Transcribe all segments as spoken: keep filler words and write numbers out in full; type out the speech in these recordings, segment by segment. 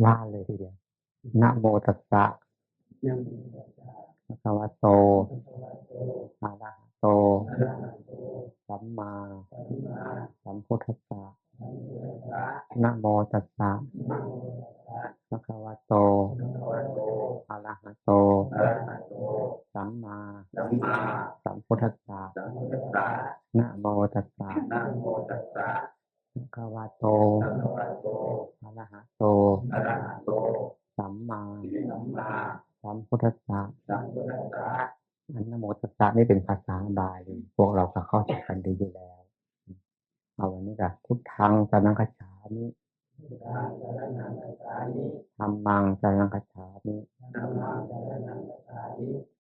ว่าเลยทีเดียว นะโมตัสสะ ภะคะวะโต อะระหะโต สัมมาสัมพุทธัสสะ นะโมตัสสะ ภะคะวะโต อะระหะโต สัมมาสัมพุทธัสสะ นะโมตัสสะ ภะคะวะโต อะระหะโต สัมมาสัมพุทธัสสะ อันนะโมตัสสะนี่เป็นภาษาบาลี พวกเราก็เข้าใจกันดีอยู่แล้ว เอาวันนี้ก็ พุทธังสรณังคัจฉามิ ธัมมังสรณังคัจฉามิ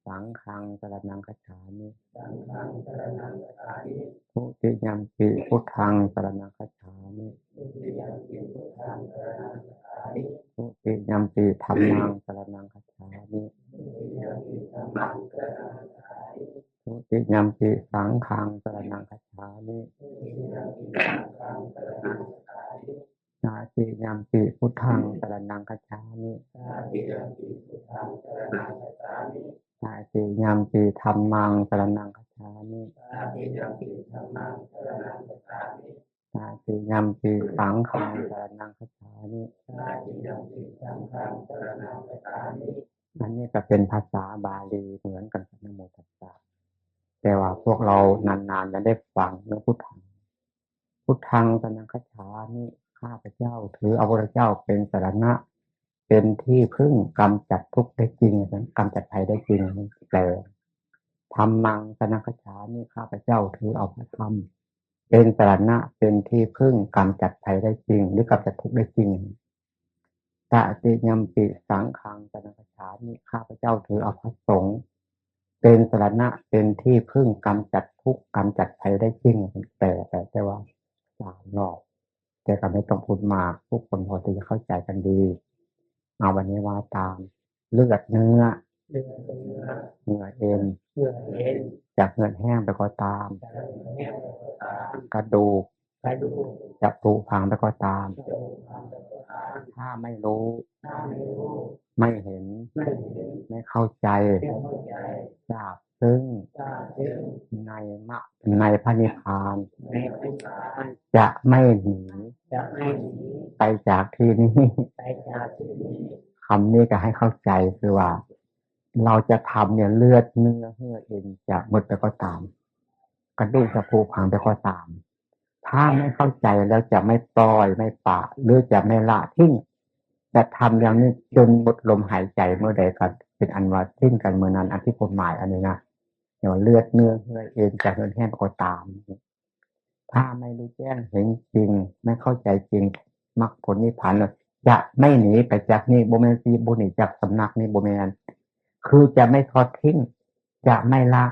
สังฆังสรณังคัจฉามิ ทุติยัมปิพุทธังสรณังคัจฉามิ ทุติยัมปิธัมมังสรณังคัจฉามิ ทุติยัมปิสังฆังสรณังคัจฉามิ ตติยัมปิพุทธังสรณังคัจฉามิ ตติยัมปิธัมมังสรณังคัจฉามิ ตติยัมปิสังฆังสรณังคัจฉามิ อันนี้ก็เป็นภาษาบาลีเหมือนกันกับนะโมตัสสะ แต่ว่าพวกเรานานๆจะได้ฟังเรื่องพุทธัง พุทธังสรณังคัจฉามิ ข้าพเจ้าถือเอาพระเจ้าเป็นสรณะ เป็นที่พึ่งกำจัดทุกข์ได้จริง กำจัดภัยได้จริง แปล ธัมมังสรณังคัจฉามิ ข้าพเจ้าถือเอาพระธรรม เป็นสรณะ เป็นที่พึ่งกำจัดภัยได้จริง หรือกำจัดทุกข์ได้จริง ตติยัมปิสังฆังสรณังคัจฉามิ ข้าพเจ้าถือเอาพระสงฆ์เป็นสรณะ เป็นที่พึ่งกำจัดทุกข์กำจัดภัยได้จริง แต่แต่แต่ว่าสามรอบ แต่ก็ไม่ต้องพูดมาก ทุกคนพอที่จะเข้าใจกันดี เอาวันนี้ว่าตาม เลือดเนื้อ เลือดเนื้อ เหงื่อเอ็น เหงื่อเอ็น จะเหือดแห้งไปก็ตาม จะเหือดแห้งไปก็ตาม กระดูก กระดูก จะผุพังไปก็ตาม จะผุพังไปก็ตาม ถ้าไม่รู้ ถ้าไม่รู้ ไม่เห็น ไม่เห็น ไม่เข้าใจ ไม่เข้าใจ ซาบซึ้ง ซาบซึ้ง ในมะ ในพระนิพพาน ในพระนิพพาน จะไม่หนี จะไม่หนี ไปจากที่นี่ ไปจากที่นี่ คำนี้ก็ให้เข้าใจคือว่า เราจะทำเนี่ย เลือดเนื้อเหื่อเอ็นจะหมดไปก็ตาม กระดูกจะผุพังไปก็ตาม ถ้าไม่เข้าใจแล้วจะไม่ปล่อยไม่ปะ หรือจะไม่ละทิ้ง จะทำอย่างนี้จนหมดลมหายใจเมื่อใดก็เป็นอันว่าสิ้นกันเมื่อนั้น อันที่ความหมายอันนี้นะ เดี๋ยวเลือดเนื้อเหื่อเอ็นจะเหือดแห้งไปก็ตาม ถ้าไม่รู้แจ้งเห็นจริง ไม่เข้าใจจริง มรรคผลนิพพานเลย จะไม่หนีไปจากนี่ บ่แม่นสิบ่หนีจากสำนักนี่ บ่แม่น คือจะไม่ทอดทิ้ง จะไม่ละ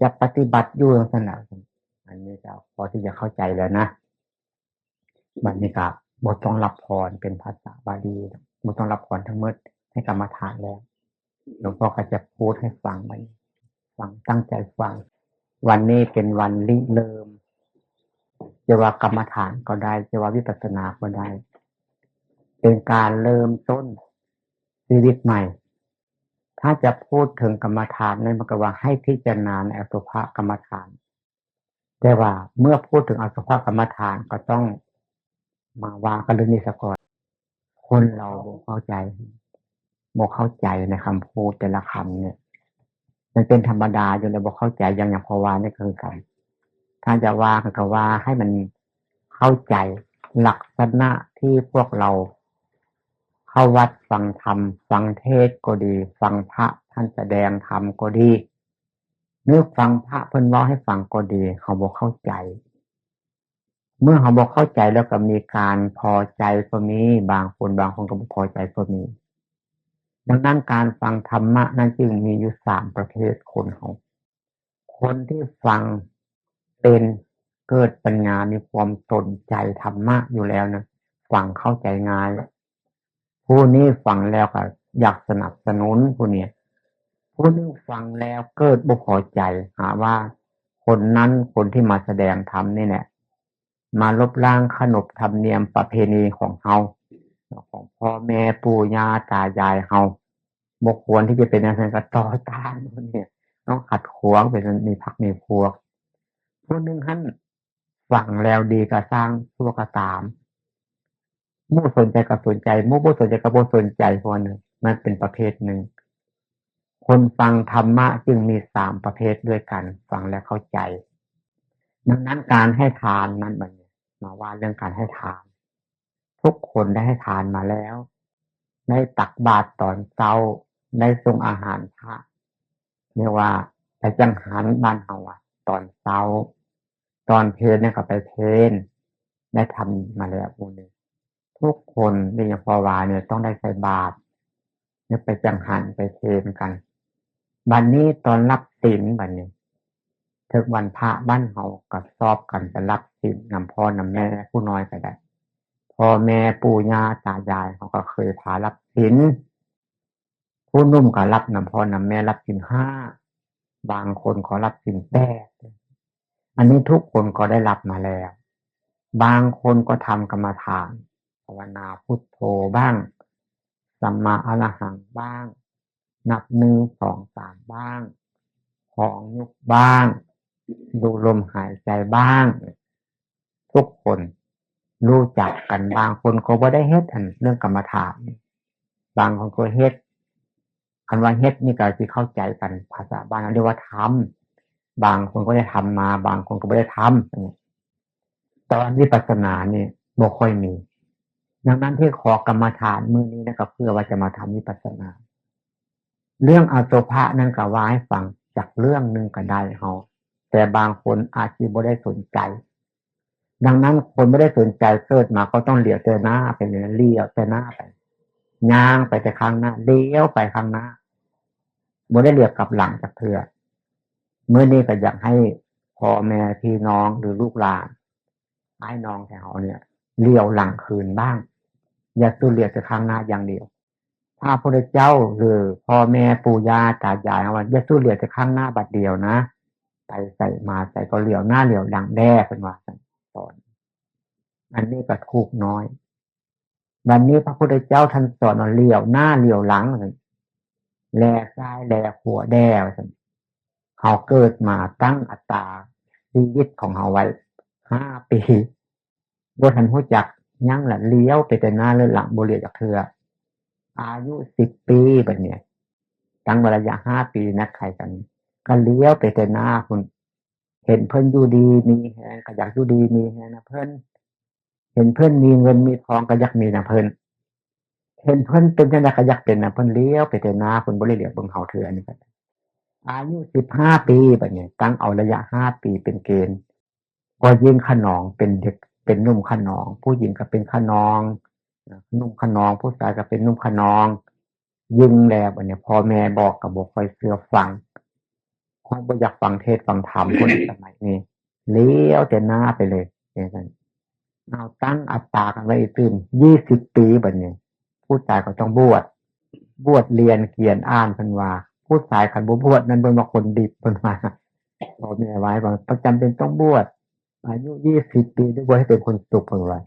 จะปฏิบัติอยู่จังซั่นน่ะ อันนี้ก็พอที่จะเข้าใจแล้วนะ บัดนี้ก็บ่ต้องรับพรเป็นภาษาบาลี บ่ต้องรับพรทั้งหมด ให้กรรมฐานแล้ว หลวงพ่อก็จะพูดให้ฟัง บัดนี้ฟัง ตั้งใจฟัง วันนี้เป็นวันริเริ่ม จะว่ากรรมฐานก็ได้ จะว่าวิปัสสนาก็ได้ เป็นการเริ่มต้นชีวิตใหม่ ถ้าจะพูดถึงกรรมฐานเนี่ย มันก็ว่าให้พิจารณาในอสุภกรรมฐาน แต่ว่าเมื่อพูดถึงอสุภกรรมฐานก็ต้องมาว่ากันเรื่องนี้ซะก่อน คนเราบ่เข้าใจ บ่เข้าใจในคำพูดแต่ละคำเนี่ย มันเป็นธรรมดาอยู่แล้ว บ่เข้าใจอย่าง อย่างพอว่านี่คือกัน ถ้าจะว่าก็ว่าให้มันเข้าใจลักษณะที่พวกเราเข้าวัดฟังธรรม ฟังเทศน์ก็ดี ฟังพระท่านแสดงธรรมก็ดี หรือฟังพระเพิ่นเว้าให้ฟังก็ดี เขาบ่เข้าใจ เมื่อเขาบ่เข้าใจแล้วก็มีการพอใจก็มี บางคน บางคนก็บ่พอใจก็มี ดังนั้นการฟังธรรมะนั้นจึงมีอยู่สามประเภทคนเฮา คนที่ฟังเป็น เกิดปัญญา มีความสนใจธรรมะอยู่แล้วนะ ฟังเข้าใจง่าย ผู้นี้ฟังแล้วก็อยากสนับสนุนผู้นี้ ผู้หนึ่งฟังแล้วเกิดบ่พอใจ หาว่าคนนั้น คนที่มาแสดงธรรมนี่แหละ มาลบล้างขนบธรรมเนียมประเพณีของเฮา ของพ่อแม่ปู่ย่าตายายเฮา บ่ควรที่จะเป็นอย่างนั้น ก็ต่อต้านพวกนี้ ต้องขัดขวาง เป็นมีพรรคมีพวก ผู้หนึ่งหั่นฟังแล้วดีก็ซ่าง ชั่วก็ตาม หมู่สนใจก็สนใจ หมู่บ่สนใจก็บ่สนใจ พวกนั้นมันเป็นประเภทหนึ่ง คนฟังธรรมะจึงมีสามประเภทด้วยกัน ฟังแล้วเข้าใจ ดังนั้นการให้ทานนั้น บัดนี้มาว่าเรื่องการให้ทาน ทุกคนได้ให้ทานมาแล้ว ได้ตักบาตรตอนเช้า ได้ส่งอาหารพระ เรียกว่าไปจังหันบ้านเฮาอะ ตอนเช้า ตอนเพลเนี่ยก็ไปเพล ได้ทำมาแล้วหมู่หนึ่ง ทุกคนโดยเฉพาะว่าเนี่ยต้องได้ใส่บาตร เนี่ยไปจังหันไปเพลกัน บัดนี้ตอนรับศีลบัดนี้ เถิงวันพระบ้านเฮาก็ชอบกันไปรับศีลนำพ่อนำแม่ ผู้น้อยก็ได้ พ่อแม่ปู่ย่าตายายเฮาก็เคยพารับศีล ผู้หนุ่มก็รับนำพ่อนำแม่ รับศีลห้า บางคนก็รับศีลแปด อันนี้ทุกคนก็ได้รับมาแล้ว บางคนก็ทำกรรมฐาน ภาวนาพุทโธบ้าง สัมมาอรหังบ้าง นับหนึ่งสองสามบ้าง ของยุบบ้าง ดูลมหายใจบ้าง ทุกคนรู้จักกัน บางคนก็บ่ได้เฮ็ดอันเรื่องกรรมฐาน บางคนก็เฮ็ด คันว่าเฮ็ดนี่ก็สิเข้าใจกัน ภาษาบ้านเฮาเรียกว่าทำ บางคนก็ได้ทำมา บางคนก็บ่ได้ทำ ตอนวิปัสสนานี่บ่ค่อยมี ดังนั้นที่ขอกรรมฐานมื้อนี้นะ ก็เพื่อว่าจะมาทำวิปัสสนา เรื่องอสุภะนั่นก็ว่าให้ฟังจากเรื่องหนึ่งก็ได้เฮา แต่บางคนอาจสิบ่ได้สนใจ ดังนั้นคนบ่ได้สนใจ เกิดมาก็ต้องเหลียวแต่หน้าไปเลย เหลียวแต่หน้าไป ย่างไปแต่ข้างหน้า เหลียวไปข้างหน้า บ่ได้เหลียวกลับหลังจักเทื่อ มื้อนี้ก็อยากให้พ่อแม่พี่น้องหรือลูกหลาน อ้ายน้องแถวเนี่ย เหลียวหลังคืนบ้าง อย่าสู่เหลียวแต่ข้างหน้าอย่างเดียว พระพุทธเจ้าหรือพ่อแม่ปู่ย่าตายายเฮาว่า อย่าสู่เหลียวแต่ข้างหน้าบัดเดียวนะ ไปไสมาไสก็เหลียวหน้าเหลียวหลังแด่ เพิ่นว่าซั่น สอน อันนี้ก็ถูกน้อย บัดนี้พระพุทธเจ้าท่านสอนว่าเหลียวหน้าเหลียวหลัง แลซ้ายแลขวาแด่ ว่าซั่น เฮาเกิดมาตั้งอัตราชีวิตของเฮาไว้ห้าปี บ่ทันรู้จักหยังละ เหลียวไปแต่หน้าเหลียวหลัง บ่เหลียวจักเทื่อ อายุสิบปีบัดนี้ ตั้งว่าระยะห้าปีนัดไขกัน ก็เหลียวไปแต่หน้าพุ้น เห็นเพิ่นอยู่ดีมีแฮง ก็อยากอยู่ดีมีแฮงนำเพิ่น เห็นเพิ่นมีเงินมีทอง ก็อยากมีนำเพิ่น เห็นเพิ่นเป็นจั่งใดก็อยากเป็นนำเพิ่น เหลียวไปแต่หน้าพุ้น บ่ได้เหลียวเบิ่งเฮาเทื่อ อันนี้ก็ อายุสิบห้าปีบัดนี้ ตั้งเอาระยะห้าปีเป็นเกณฑ์ ก็ยิ่งคะนอง เป็นเด็ก เป็นหนุ่มคะนอง ผู้หญิงก็เป็นคะนอง หนุ่มคะนอง ผู้ชายก็เป็นหนุ่มคะนอง ยิ่งแล้วบัดนี้ พ่อแม่บอกก็บ่ค่อยเชื่อฟัง เฮาบ่อยากฟังเทศน์ฟังธรรม คนสมัยนี้ เหลียวแต่หน้าไปเลย จั่งซั่น เอาตั้งอัตรากันไว้อีกตื่น ยี่สิบปีบัดนี้ ผู้ชายก็ต้องบวช บวชเรียนเขียนอ่าน เพิ่นว่า ผู้ชายคันบ่บวชนั้น เพิ่นว่าคนดิบ เพิ่นว่า พ่อแม่ว่า ว่าบ่จำเป็นต้องบวช อายุยี่สิบปี ได้บวชให้เป็นคนสุข เพิ่นว่า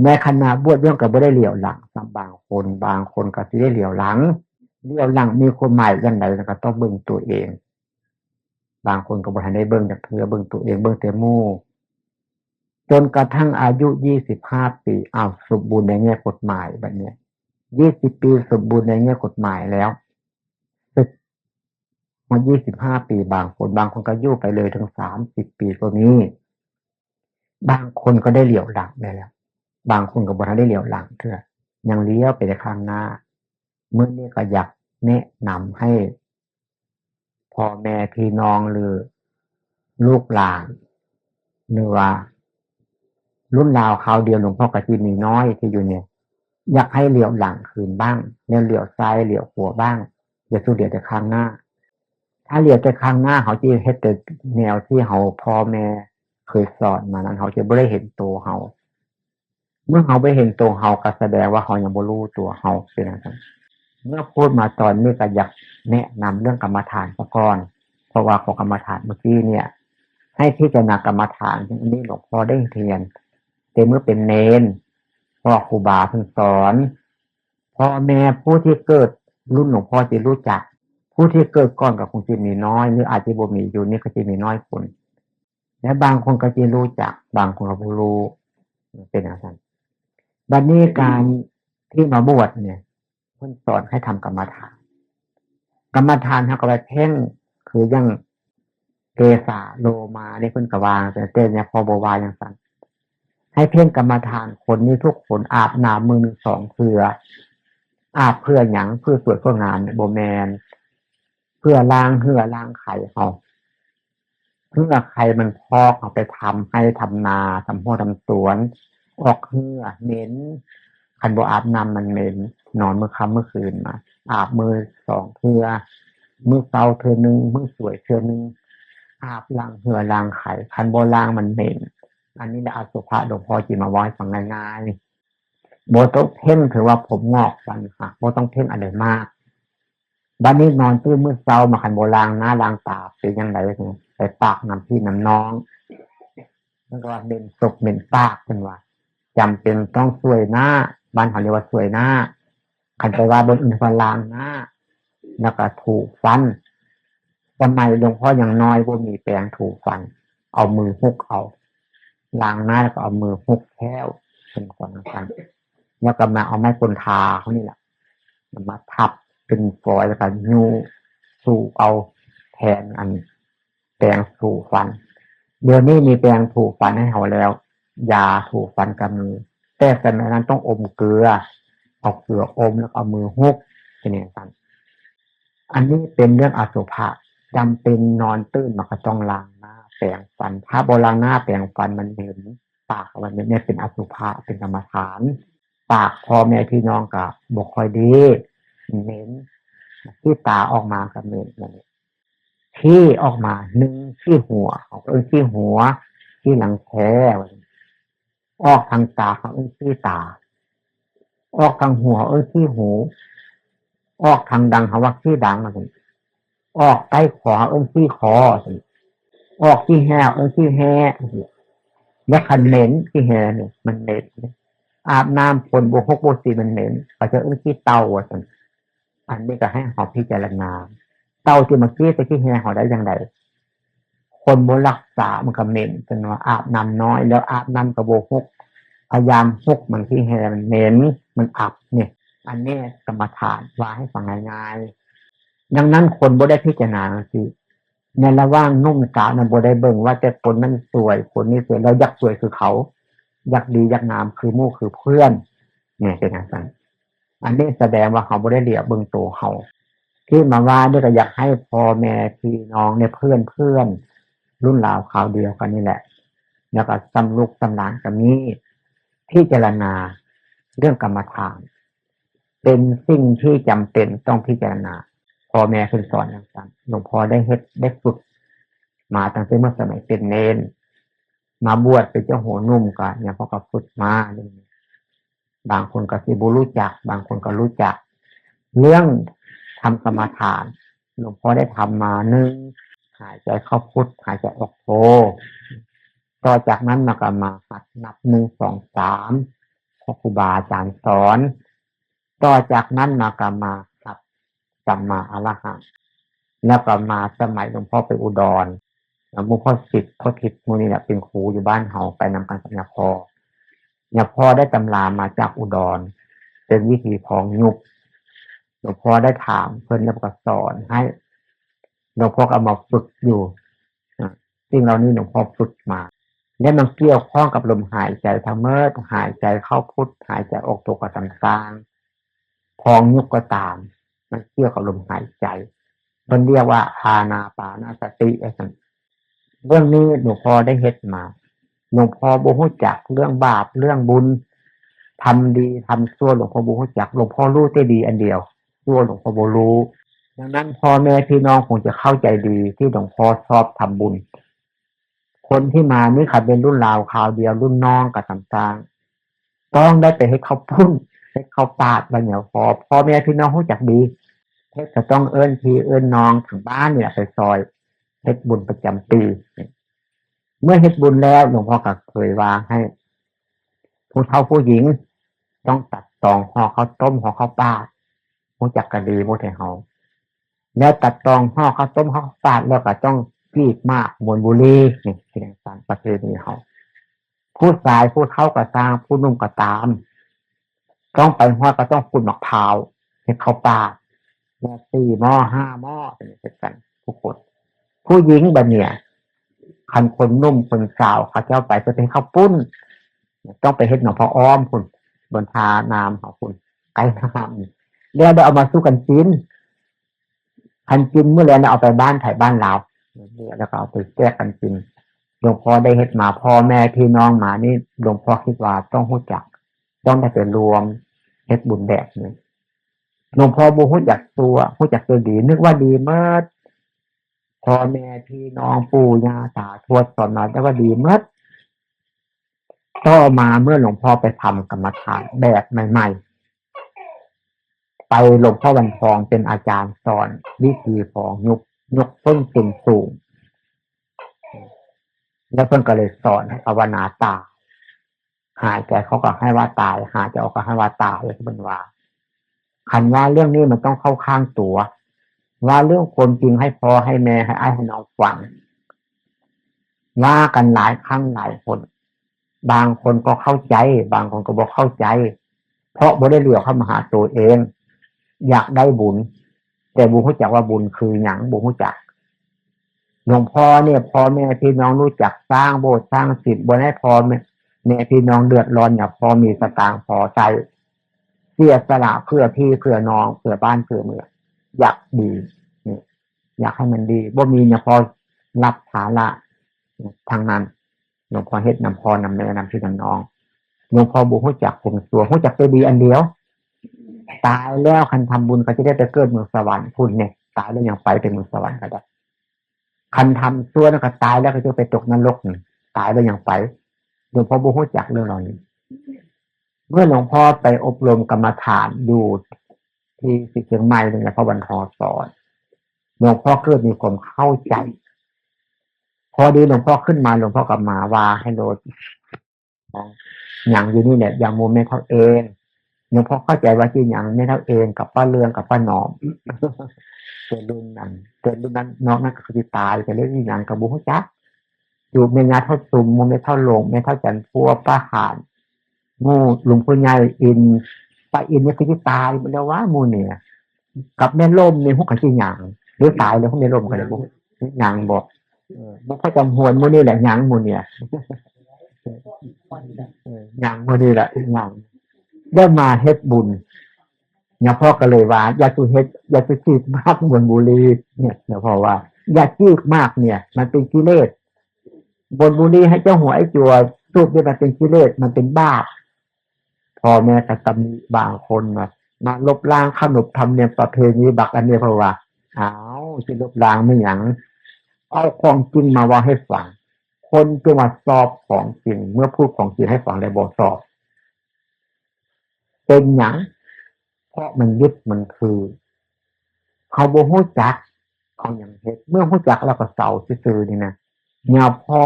ในขณะบวชย่อมก็บ่ได้เหลียวหลัง ส่ำบางคน บางคนก็สิได้เหลียวหลัง เหลียวหลังมีความหมายจั่งใด แล้วก็ต้องเบิ่งตัวเอง บางคนก็บ่ทันได้เบิ่งจักเทื่อ เบิ่งตัวเอง เบิ่งแต่หมู่ จนกระทั่งอายุยี่สิบห้าปี อ้าว สมบูรณ์ในแง่กฎหมายบัดนี้ ยี่สิบปีสมบูรณ์ในแง่กฎหมายแล้ว สึกมายี่สิบห้าปี บางคน บางคนก็อยู่ไปเลยถึงสามสิบปีก็มี บางคนก็ได้เหลียวหลังได้แล้ว บางคนก็บ่ทันได้เหลียวหลังเทื่อ ยังเหลียวไปแต่ข้างหน้า มื้อนี้ก็อยากแนะนำให้ พ่อแม่พี่น้องหรือลูกหลาน หรือว่ารุ่นราวคราวเดียว หลวงพ่อก็สิมีน้อยที่อยู่เนี่ย อยากให้เหลียวหลังคืนบ้าง แล้วเหลียวซ้ายเหลียวขวาบ้าง อย่าสู่เหลียวแต่ข้างหน้า ถ้าเหลียวแต่ข้างหน้า เฮาสิเฮ็ดแต่แนวที่เฮาพ่อแม่เคยสอนมานั้น เฮาจะบ่ได้เห็นตัวเฮา เมื่อเฮาบ่เห็นตัวเฮา ก็แสดงว่าเฮายังบ่รู้ตัวเฮา เป็นจั่งซั่น เมื่อพูดมาตอนนี้ก็อยากแนะนำเรื่องกรรมฐานซะก่อน เพราะว่าของกรรมฐานเมื่อกี้เนี่ย ให้พิจารณากรรมฐาน อันนี้หลวงพ่อได้เรียน แต่เมื่อเป็นเณร พ ราะครูบาเพิ่นสอน พ่อแม่ผู้ที่เกิดรุ่นหลวงพ่อจะรู้จัก ผู้ที่เกิดก่อนก็คงจะมีน้อย หรืออาจจะบ่มีอยู่ นี่ก็จะมีน้อยคน และบางคนก็จะรู้จัก บางคนก็บ่รู้ เป็นอย่างนั้น บัดนี้การที่มาบวชเนี่ย เพิ่นสอนให้ทำกรรมฐาน กรรมฐานเฮาก็ไปเพ่ง คืออย่างเกสาโลมานี่เพิ่นก็ว่า แต่เนี่ยพอบ่ว่าอย่างซั่น ให้เพ่งกรรมฐาน คนนี้ทุกคนอาบน้ำมื้อหนึ่งสองเทื่อ อาบเพื่อหยัง เพื่อสวยเพื่องามเนี่ย บ่แม่น เพื่อล้างเหื่อล้างไขเฮา เหื่อไขมันพอก เอาไปทำไฮ่ทำนา ทำฮั้วทำสวน ออกเหื่อเหม็น คันบ่อาบน้ำมันเหม็น นอนมื้อค่ำมื้อคืนมา อาบมื้อสองเทื่อ มื้อเช้าเทื่อหนึ่ง มื้อสวยเทื่อหนึ่ง อาบล้างเหื่อล้างไข คันบ่ล้างมันเหม็น อันนี้แหละอสุภะ หลวงพ่อจิมาเว้าให้ฟังง่ายๆ บ่ต้องเพ่งถือว่าผมงอกซั่นค่ะ บ่ต้องเพ่งอะไรมาก บัดนี้นอนตื่นมื้อเช้ามา คันบ่ล้างหน้าล้างตาเป็นจั่งใด ไปปากน้ำพี่น้ำน้อง มันก็ว่าเหม็นสกเหม็นปาก เพิ่นว่า จำเป็นต้องสวยหน้า บ้านเขาเรียกว่าสวยหน้า คันไปว่าบนอื่นว่าล้างหน้า แล้วก็ถูฟัน สมัยหลวงพ่อยังน้อยบ่มีแปรงถูฟัน เอามือฮุกเอา ล้างหน้าแล้วก็เอามือฮุกแข้ว เพิ่นสอนกัน แล้วก็มาเอาไม้กลทาเขานี่แหละ มาพับเป็นฝอยแล้วก็ยูสูบเอาแทนอันแปรงถูฟัน เดี๋ยวนี้มีแปรงถูฟันให้เขาแล้ว ยาถูฟันก็มี แต่สมัยนั้นต้องอมเกลือ เอาเกลืออมแล้วเอามือฮุก เป็นอย่างนั้น อันนี้เป็นเรื่องอสุภะ จำเป็นนอนตื่นมาก็ต้องล้างหน้าแปรงฟัน ถ้าบ่ล้างหน้าแปรงฟันมันเหม็น ปากมันเหม็น เนี่ยเป็นอสุภะ เป็นกรรมฐาน ปากพ่อแม่พี่น้องก็บ่ค่อยดี เหม็น ขี้ตาออกมาก็เหม็น อย่างนี้ ขี้ออกมา หนึ่งขี้หัว เขาเอิ้นขี้หัว ขี้รังแค ออกทางตา เขาเอิ้นขี้ตา ออกทางหู เขาเอิ้นขี้หู ออกทางดัง เขาว่าขี้ดัง ออกใต้คอ เขาเอิ้นขี้คอ ออกขี้แฮ เขาเอิ้นขี้แฮ แล้วคันเหม็น ขี้แฮเนี่ยมันเหม็น อาบน้ำฝนบ่ฮกบ่สีมันเหม็น เขาจะเอิ้นขี้เต่า ว่าซั่น อันนี้ก็ให้เขาพิจารณา เต่าที่มาขี้ใส่ขี้แฮเขาได้จั่งใด คนบ่รักษามันก็เหม็น เพิ่นว่าอาบน้ำน้อย แล้วอาบน้ำก็บ่ฮก พยายามฮกมัน ขี้แฮมันเหม็น มันอับเนี่ย อันนี้กรรมฐานว่าให้ฟังง่ายๆ ดังนั้นคนบ่ได้พิจารณาจั่งซี้ ในระหว่างหนุ่มสาวนั้นบ่ได้เบิ่งว่าแต่คนนั้นสวย คนนี้สวย เราอยากสวยคือเขา อยากดีอยากงามคือหมู่คือเพื่อน เนี่ยเป็นจั่งซั่น อันนี้แสดงว่าเขาบ่ได้เหลียวเบิ่งตัวเขา ที่มาว่าเนี่ยก็อยากให้พ่อแม่พี่น้องเนี่ย เพื่อนๆ รุ่นราวคราวเดียวกันนี่แหละ แล้วก็ส่ำลูกส่ำหลานก็มี พิจารณาเรื่องกรรมฐาน เป็นสิ่งที่จำเป็นต้องพิจารณา พ่อแม่เพิ่นสอนจั่งซั่น หลวงพ่อได้เฮ็ดได้ฝึกมาตั้งแต่เมื่อสมัยเป็นเณร มาบวชเป็นเจ้าหัวหนุ่มก็เนี่ย พ่อก็ฝึกมาเรื่องนี้ บางคนก็สิบ่รู้จัก บางคนก็รู้จัก เรื่องทำกรรมฐาน หลวงพ่อได้ทำมา หนึ่ง หายใจเข้าพุท หายใจออกโท ต่อจากนั้นมาก็มาหัดนับ หนึ่ง สอง สาม ของครูบาอาจารย์สอน ต่อจากนั้นมาก็มาหัดสัมมาอรหัง แล้วก็มาสมัยหลวงพ่อไปอุดร แล้วหมู่พ่อสิทธิ์ พ่อทิพย์ หมู่นี่แหละเป็นครูอยู่บ้านเฮา ไปนำกันกับญาพ่อ ญาพ่อได้ตำรามาจากอุดร เป็นวิธีพองยุบ หลวงพ่อได้ถามเพิ่นแล้วก็สอนให้ หลวงพ่อก็เอามาฝึกอยู่ อ่ะ สิ่งเหล่านี้หลวงพ่อฝึกมา และมันเกี่ยวข้องกับลมหายใจทั้งหมด หายใจเข้าพุท หายใจออกโทก็ต่างๆ พองยุบก็ตาม มันเกี่ยวกับลมหายใจ เพิ่นเรียกว่าอานาปานสติ ว่าซั่น เรื่องนี้หลวงพ่อได้เฮ็ดมา หลวงพ่อบ่ฮู้จักเรื่องบาปเรื่องบุญ ทำดีทำชั่ว หลวงพ่อบ่ฮู้จัก หลวงพ่อรู้แต่ดีอันเดียว ชั่วหลวงพ่อบ่รู้ ดังนั้นพ่อแม่พี่น้องคงจะเข้าใจดีที่หลวงพ่อชอบทำบุญ คนที่มานี่คันเป็นรุ่นราวคราวเดียว รุ่นน้องก็ต่างๆ ต้องได้ไปเฮ็ดข้าวปุ้น เฮ็ดข้าวปาด ว่าหยัง พ่อ พ่อแม่พี่น้องฮู้จักดี เฮ็ดก็ต้องเอิ้นพี่เอิ้นน้องทางบ้านนี่แหละไปซอย เฮ็ดบุญประจำปี เมื่อเฮ็ดบุญแล้ว หลวงพ่อก็เคยว่าให้ ผู้เฒ่าผู้หญิง ต้องตัดตองห่อข้าวต้มห่อข้าวปาด ฮู้จักกะดีบ่ไทเฮา แล้วตัดตองห่อข้าวต้มห่อข้าวปาดแล้วก็ต้องจีกหมากมนต์บุหรี่ นี่คือจั่งซั้นประเพณีเฮา ผู้ชายผู้เฒ่าก็ตาม ผู้หนุ่มก็ตาม ต้องไปฮอดก็ต้องขูดหมากพร้าวเฮ็ดข้าวปาด แล้วสี่หม้อห้าหม้อ เป็นจั่งซั้นทุกคน ผู้หญิงบัดเนี่ย คันคนหนุ่มคนสาวเขาเจ้าไปเพิ่นไปเฮ็ดข้าวปุ้น ต้องไปเฮ็ดหนองพระอ้อมพุ้น บนท่าน้ำเฮาพุ้น ใกล้น้ำ แล้วได้เอามาสู่กันกิน คันกินมื้อแล้วเนี่ยเอาไปบ้านไผบ้านลาว แล้วก็เอาไปแจกกันกิน หลวงพ่อได้เฮ็ดมา พ่อแม่พี่น้องมานี่ หลวงพ่อคิดว่าต้องฮู้จัก ต้องได้ไปรวมเฮ็ดบุญแบบนี้ หลวงพ่อบ่ฮู้จักตัว ฮู้จักแต่ดี นึกว่าดีหมด พ่อแม่พี่น้องปู่ย่าตาทวดสอนมาแต่ว่าดีหมด ต่อมาเมื่อหลวงพ่อไปทำกรรมฐานแบบใหม่ๆ ไปหลวงพ่อวันทองเป็นอาจารย์สอนวิธีของยก ยกส้นตีนสูง แล้วเพิ่นก็เลยสอนให้ภาวนาตาย หายใจเข้าก็ให้ว่าตาย หายใจออกก็ให้ว่าตาย เพิ่นว่า คันว่าเรื่องนี้มันต้องเข้าข้างตัว ว่าเรื่องความจริงให้พ่อให้แม่ให้อ้ายให้น้องฟัง ว่ากันหลายครั้งหลายหน บางคนก็เข้าใจ บางคนก็บ่เข้าใจ เพราะบ่ได้เหลียวเข้ามาหาตัวเอง อยากได้บุญ แต่บ่ฮู้จักว่าบุญคือหยัง บ่ฮู้จัก หลวงพ่อเนี่ย พ่อแม่พี่น้องรู้จักสร้างโบสถ์สร้างศิลป์ บ่ให้พ่อแม่ แม่พี่น้องเดือดร้อน อยากพ่อมีสตางค์พอใช้ เสียสละเพื่อพี่เพื่อน้อง เพื่อบ้านเพื่อเมือง อยากดี นี่ อยากให้มันดี บ่มีเนี่ย พ่อรับภาระทางนั้น หลวงพ่อเฮ็ดนำพ่อนำแม่นำพี่นำน้อง หลวงพ่อบ่ฮู้จักความชั่ว ฮู้จักแต่ดีอันเดียว ตายแล้วคันทำบุญก็จะได้ไปเกิดเมืองสวรรค์พุ้นเนี่ย ตายแล้วยังไปแต่เมืองสวรรค์ก็ได้ คันทำชั่วแล้วก็ตายแล้วก็จะไปตกนรกนี่ ตายแล้วยังไป หลวงพ่อบ่ฮู้จักเรื่องเหล่านี้ เมื่อหลวงพ่อไปอบรมกรรมฐานอยู่ที่เชียงใหม่นี่แหละ พระวันทองสอน หลวงพ่อเกิดมีความเข้าใจ พอดีหลวงพ่อขึ้นมา หลวงพ่อก็มาว่าให้โลด หยังอยู่นี่แหละ อย่างหมู่แม่เฒ่าเอง หลวงพ่อเข้าใจว่าสิหยังแม่เฒ่าเองกับป้าเรืองกับป้าหนอม เกิดรุ่นนั้น เกิดรุ่นนั้น นอกนั้นก็คือตายไปแล้ว อีหยังก็บ่ฮู้จัก อยู่แม่ย่าเฒ่าสุม หมู่แม่เฒ่าหลง แม่เฒ่าจันทร์พัว ป้าหาน หมู่หลวงพ่อใหญ่อิน ป้าอินนี่คือสิตายไปแล้วว่าหมู่เนี่ย กับแม่ล่มนี่ฮู้ก็สิหยัง หรือตายแล้วแม่ล่มก็ได้บ่ หยังบ่ เออ หลวงพ่อจำฮวนหมู่นี่แหละหยังหมู่เนี่ย เออ หยังหมู่นี่แหละหยัง ได้มาเฮ็ดบุญ หลวงพ่อก็เลยว่า อย่าสุเฮ็ด อย่าสุจีกหมากมนต์บุหรี่ เนี่ย หลวงพ่อว่า อย่าจีกหมากเนี่ย มันเป็นกิเลส มนต์บุหรี่ให้เจ้าหัวไอ้จัว สูบเนี่ยมันเป็นกิเลส มันเป็นบาป พ่อแม่ก็ตำหนิบางคนว่า มาลบล้างขนบธรรมเนียมประเพณีบักอันนี้ เพราะว่า อ้าว สิลบล้างไม่หยัง เอาของจริงมาเว้าให้ฟัง คนจั่งว่าชอบของจริง เมื่อพูดของจริงให้ฟังแล้วบ่ชอบ เป็นหยัง เพราะมันยึดมันถือ เขาบ่ฮู้จัก เขาหยังเฮ็ด เมื่อฮู้จักแล้วก็เซาซื่อๆ นี่นะ หลวงพ่อ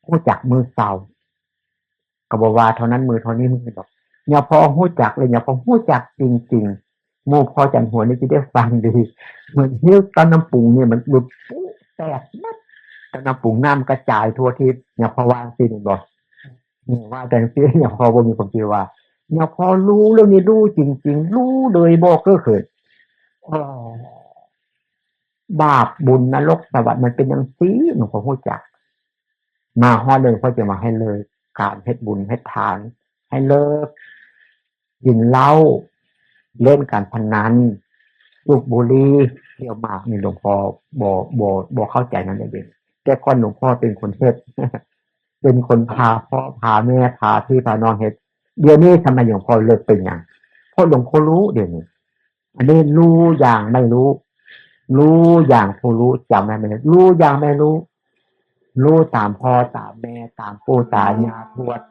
ฮู้จักมื้อเซา ก็บ่ว่าเท่านั้นมื้อเท่านี้มื้อดอก หลวงพ่อฮู้จักเลย หลวงพ่อฮู้จักจริงๆ หมู่พ่อจันทร์ฮวนนี่สิได้ฟังดี เหมือนหิ้วต้นน้ำปรุงเนี่ยมันหลุดปุ๊บแตกหมด ต้นน้ำปรุงน้ำกระจายทั่วทิศ หลวงพ่อว่าจั่งซี้นี่บ่ เนี่ย ว่าจั่งซี้ หลวงพ่อบ่มีความคิดว่า หลวงพ่อรู้เรื่องนี้ รู้จริงๆ รู้โดยบ่เคยเกิด อ๋อ บาปบุญนรกสวรรค์มันเป็นจั่งซี้ หลวงพ่อฮู้จัก มาฮอดเรื่องพ่อจะมาให้เลิกการเฮ็ดบุญเฮ็ดทาน ให้เลิกกินเหล้า เล่นการพนัน สูบบุหรี่ เที่ยวหมากนี่หลวงพ่อบ่ บ่ บ่เข้าใจนั่นเอง แต่ก่อนหลวงพ่อเป็นคนเฮ็ด เป็นคนพาพ่อพาแม่พาพี่พาน้องเฮ็ด เดี๋ยวนี้ทำไมหลวงพ่อเลิกเป็นหยัง เพราะหลวงพ่อรู้เดี๋ยวนี้ อันนี้รู้อย่างไม่รู้ รู้อย่างผู้รู้ จำไว้ไหม รู้อย่างไม่รู้ รู้ตามพ่อตามแม่ ตามปู่ตายายทวด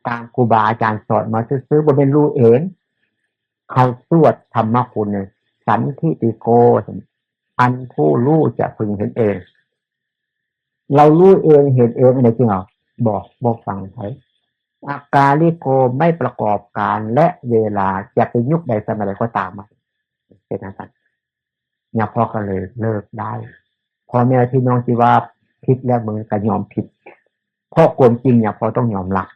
ตามครูบาอาจารย์สอนมาซื่อๆ บ่แม่นรู้เอง เขาสวดธรรมคุณเนี่ย สันทิฏฐิโก อันผู้รู้จะพึงเห็นเอง เรารู้เองเห็นเอง อันไหนจริงอ่ะ บอก บอกฟังใคร อากาลิโก ไม่ประกอบการ และเวลาจะเป็นยุคใดสมัยใดก็ตามมา เป็นจั่งซั่น เนี่ยพ่อก็เลยเลิกได้ พ่อแม่พี่น้องที่ว่าผิดแล้วมึงก็ยอมผิด เพราะความจริงเนี่ยพ่อต้องยอมรับ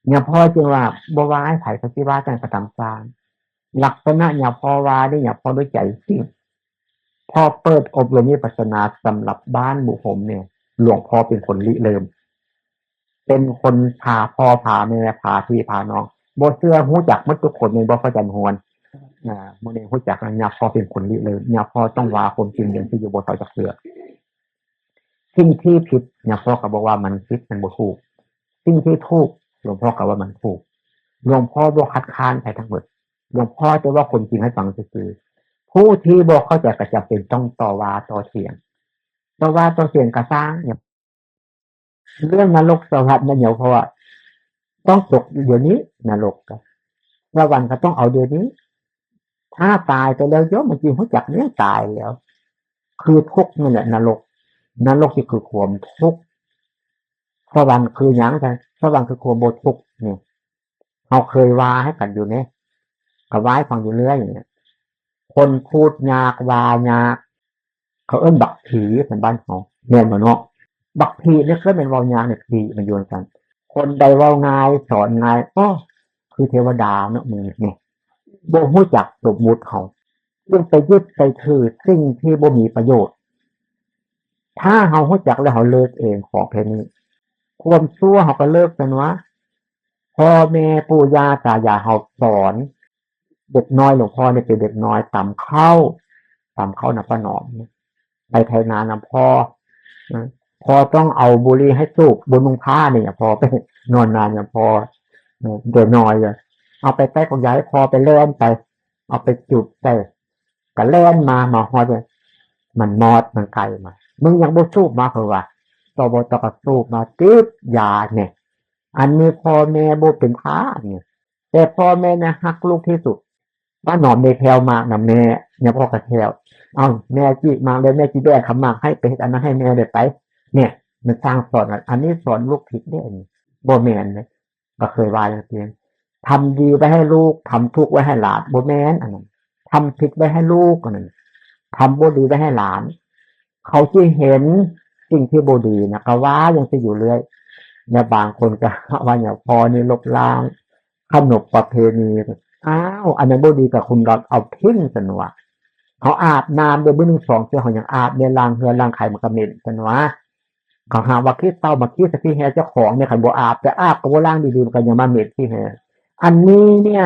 เนี่ยพ่อจึงว่าบ่ว่าให้ไผเขาสิว่าจั่งใดก็ตามสร้าง ลักษณะเนี่ยพ่อว่านี่เนี่ยพ่อด้วยใจจริง พ่อเปิดอบรมวิปัสสนาสำหรับบ้านบุคคลเนี่ย หลวงพ่อเป็นคนริเริ่ม เป็นคนพาพ่อพาแม่พาพี่พาน้อง บ่เชื่อ ฮู้จักหมดทุกคน แม่นบ่ พ่อจันหวน อ่า มื้อนี้ฮู้จักแล้ว เนี่ยพ่อเป็นคนริเริ่ม เนี่ยพ่อต้องว่าความจริงอย่างที่อยู่ บ่เซาจักเทื่อ สิ่งที่ผิด เนี่ยพ่อก็บอกว่ามันผิด มันบ่ถูก สิ่งที่ถูก หลวงพ่อก็ว่ามันถูก หลวงพ่อบ่คัดค้านไผทั้งหมด หลวงพ่อจะว่าความจริงให้ฟังซื่อๆ ผู้ที่บ่เข้าใจก็จำเป็นต้องต่อว่าต่อเถียง ต่อว่าต่อเถียงก็ซ่าง เนี่ย เรื่องนรกสวรรค์นั่นเนี่ยพ่อ ต้องตกเดี๋ยวนี้ นรกก็ สวรรค์ก็ต้องเอาเดี๋ยวนี้ ถ้าตายไปแล้ว โยมมันสิฮู้จักเนี่ยตายแล้ว คือทุกข์นั่นแหละนรก นรกนี่คือความทุกข์ สวรรค์คือหยัง สวรรค์คือความบ่ทุกข์นี่ เฮาเคยว่าให้กันอยู่เนี่ย ก็ว่าให้ฟังอยู่เรื่อยเนี่ย คนพูดยาก ว่ายาก เขาเอิ้นบักผี เป็นบ้านเขา แม่นบ่เนาะ บักผีเนี่ยเคยแม่นเว้ายากเนี่ย ผีมันอยู่นำกัน คนใดเว้าง่าย สอนง่าย อ้อ คือเทวดาเนาะ มึงนี่ บ่ฮู้จักสมมุติเขา จึงไปยึดไปถือสิ่งที่บ่มีประโยชน์ ถ้าเฮาฮู้จักแล้วเฮาเลิกเองของแค่นี้ ความชั่วเฮาก็เลิกซะหวา พ่อแม่ปู่ย่าตายายเฮาสอน เด็กน้อย หลวงพ่อเนี่ยเป็นเด็กน้อยตำข้าว ตำข้าวนำป้าหนอม ไปไถนานำพ่อ นะ พ่อต้องเอาบุหรี่ให้สูบ บ่นุ่งผ้าเนี่ย พ่อไปนอนนานนำพ่อ นะ เด็กน้อยเลย เอาไปใต้กองยาให้พ่อไปแล่นไป เอาไปจุดใส่ ก็แล่นมา มาฮอดเลย มันมอด มันไกลมา มึงยังบ่สูบมา เพิ่นว่า ตบต ก็สูบมา จึ๊บ ยาเนี่ย อันนี้พ่อแม่บ่เป็นพระเนี่ย แต่พ่อแม่เนี่ยฮักลูกที่สุด ป้าหนอมได้แผ่วหมากนำแม่ เนี่ยพ่อก็แผ่ว เอ้า แม่จิหมากแล้ว แม่จิแบกขันหมากให้ ไปเฮ็ดอันนั้นให้แม่ได้ไป เนี่ย มันสร้างสอนกัน อันนี้สอนลูกผิดเด้ อันนี้บ่แม่นเด้ ก็เคยว่าจั่งซี้ ทำดีไว้ให้ลูก ทำทุกข์ไว้ให้หลาน บ่แม่นอันนั้น ทำผิดไว้ให้ลูกอันนั้น ทำบ่ดีไว้ให้หลาน เขาสิเห็นสิ่งที่บ่ดีนะ ก็ว่าจั่งซี้อยู่เรื่อย เนี่ย บางคนก็ว่าเนี่ย พ่อนี่ลบล้างขนบประเพณี อ้าว อันนั้นบ่ดีก็คุณลองเอาทิ้งซะหวา เขาอาบน้ำเด้อ มื้อหนึ่งสองเทื่อ เขายังอาบเนี่ย ล้างเฮือนล้างไข่มันก็เหม็นซะหวา เขาหาว่าขี้เถ้ามาขี้ใส่ขี้แฮเจ้าของเนี่ย คันบ่อาบ แต่อาบก็บ่ล้างดีๆ มันก็ยังมาเหม็นขี้แฮ อันนี้เนี่ย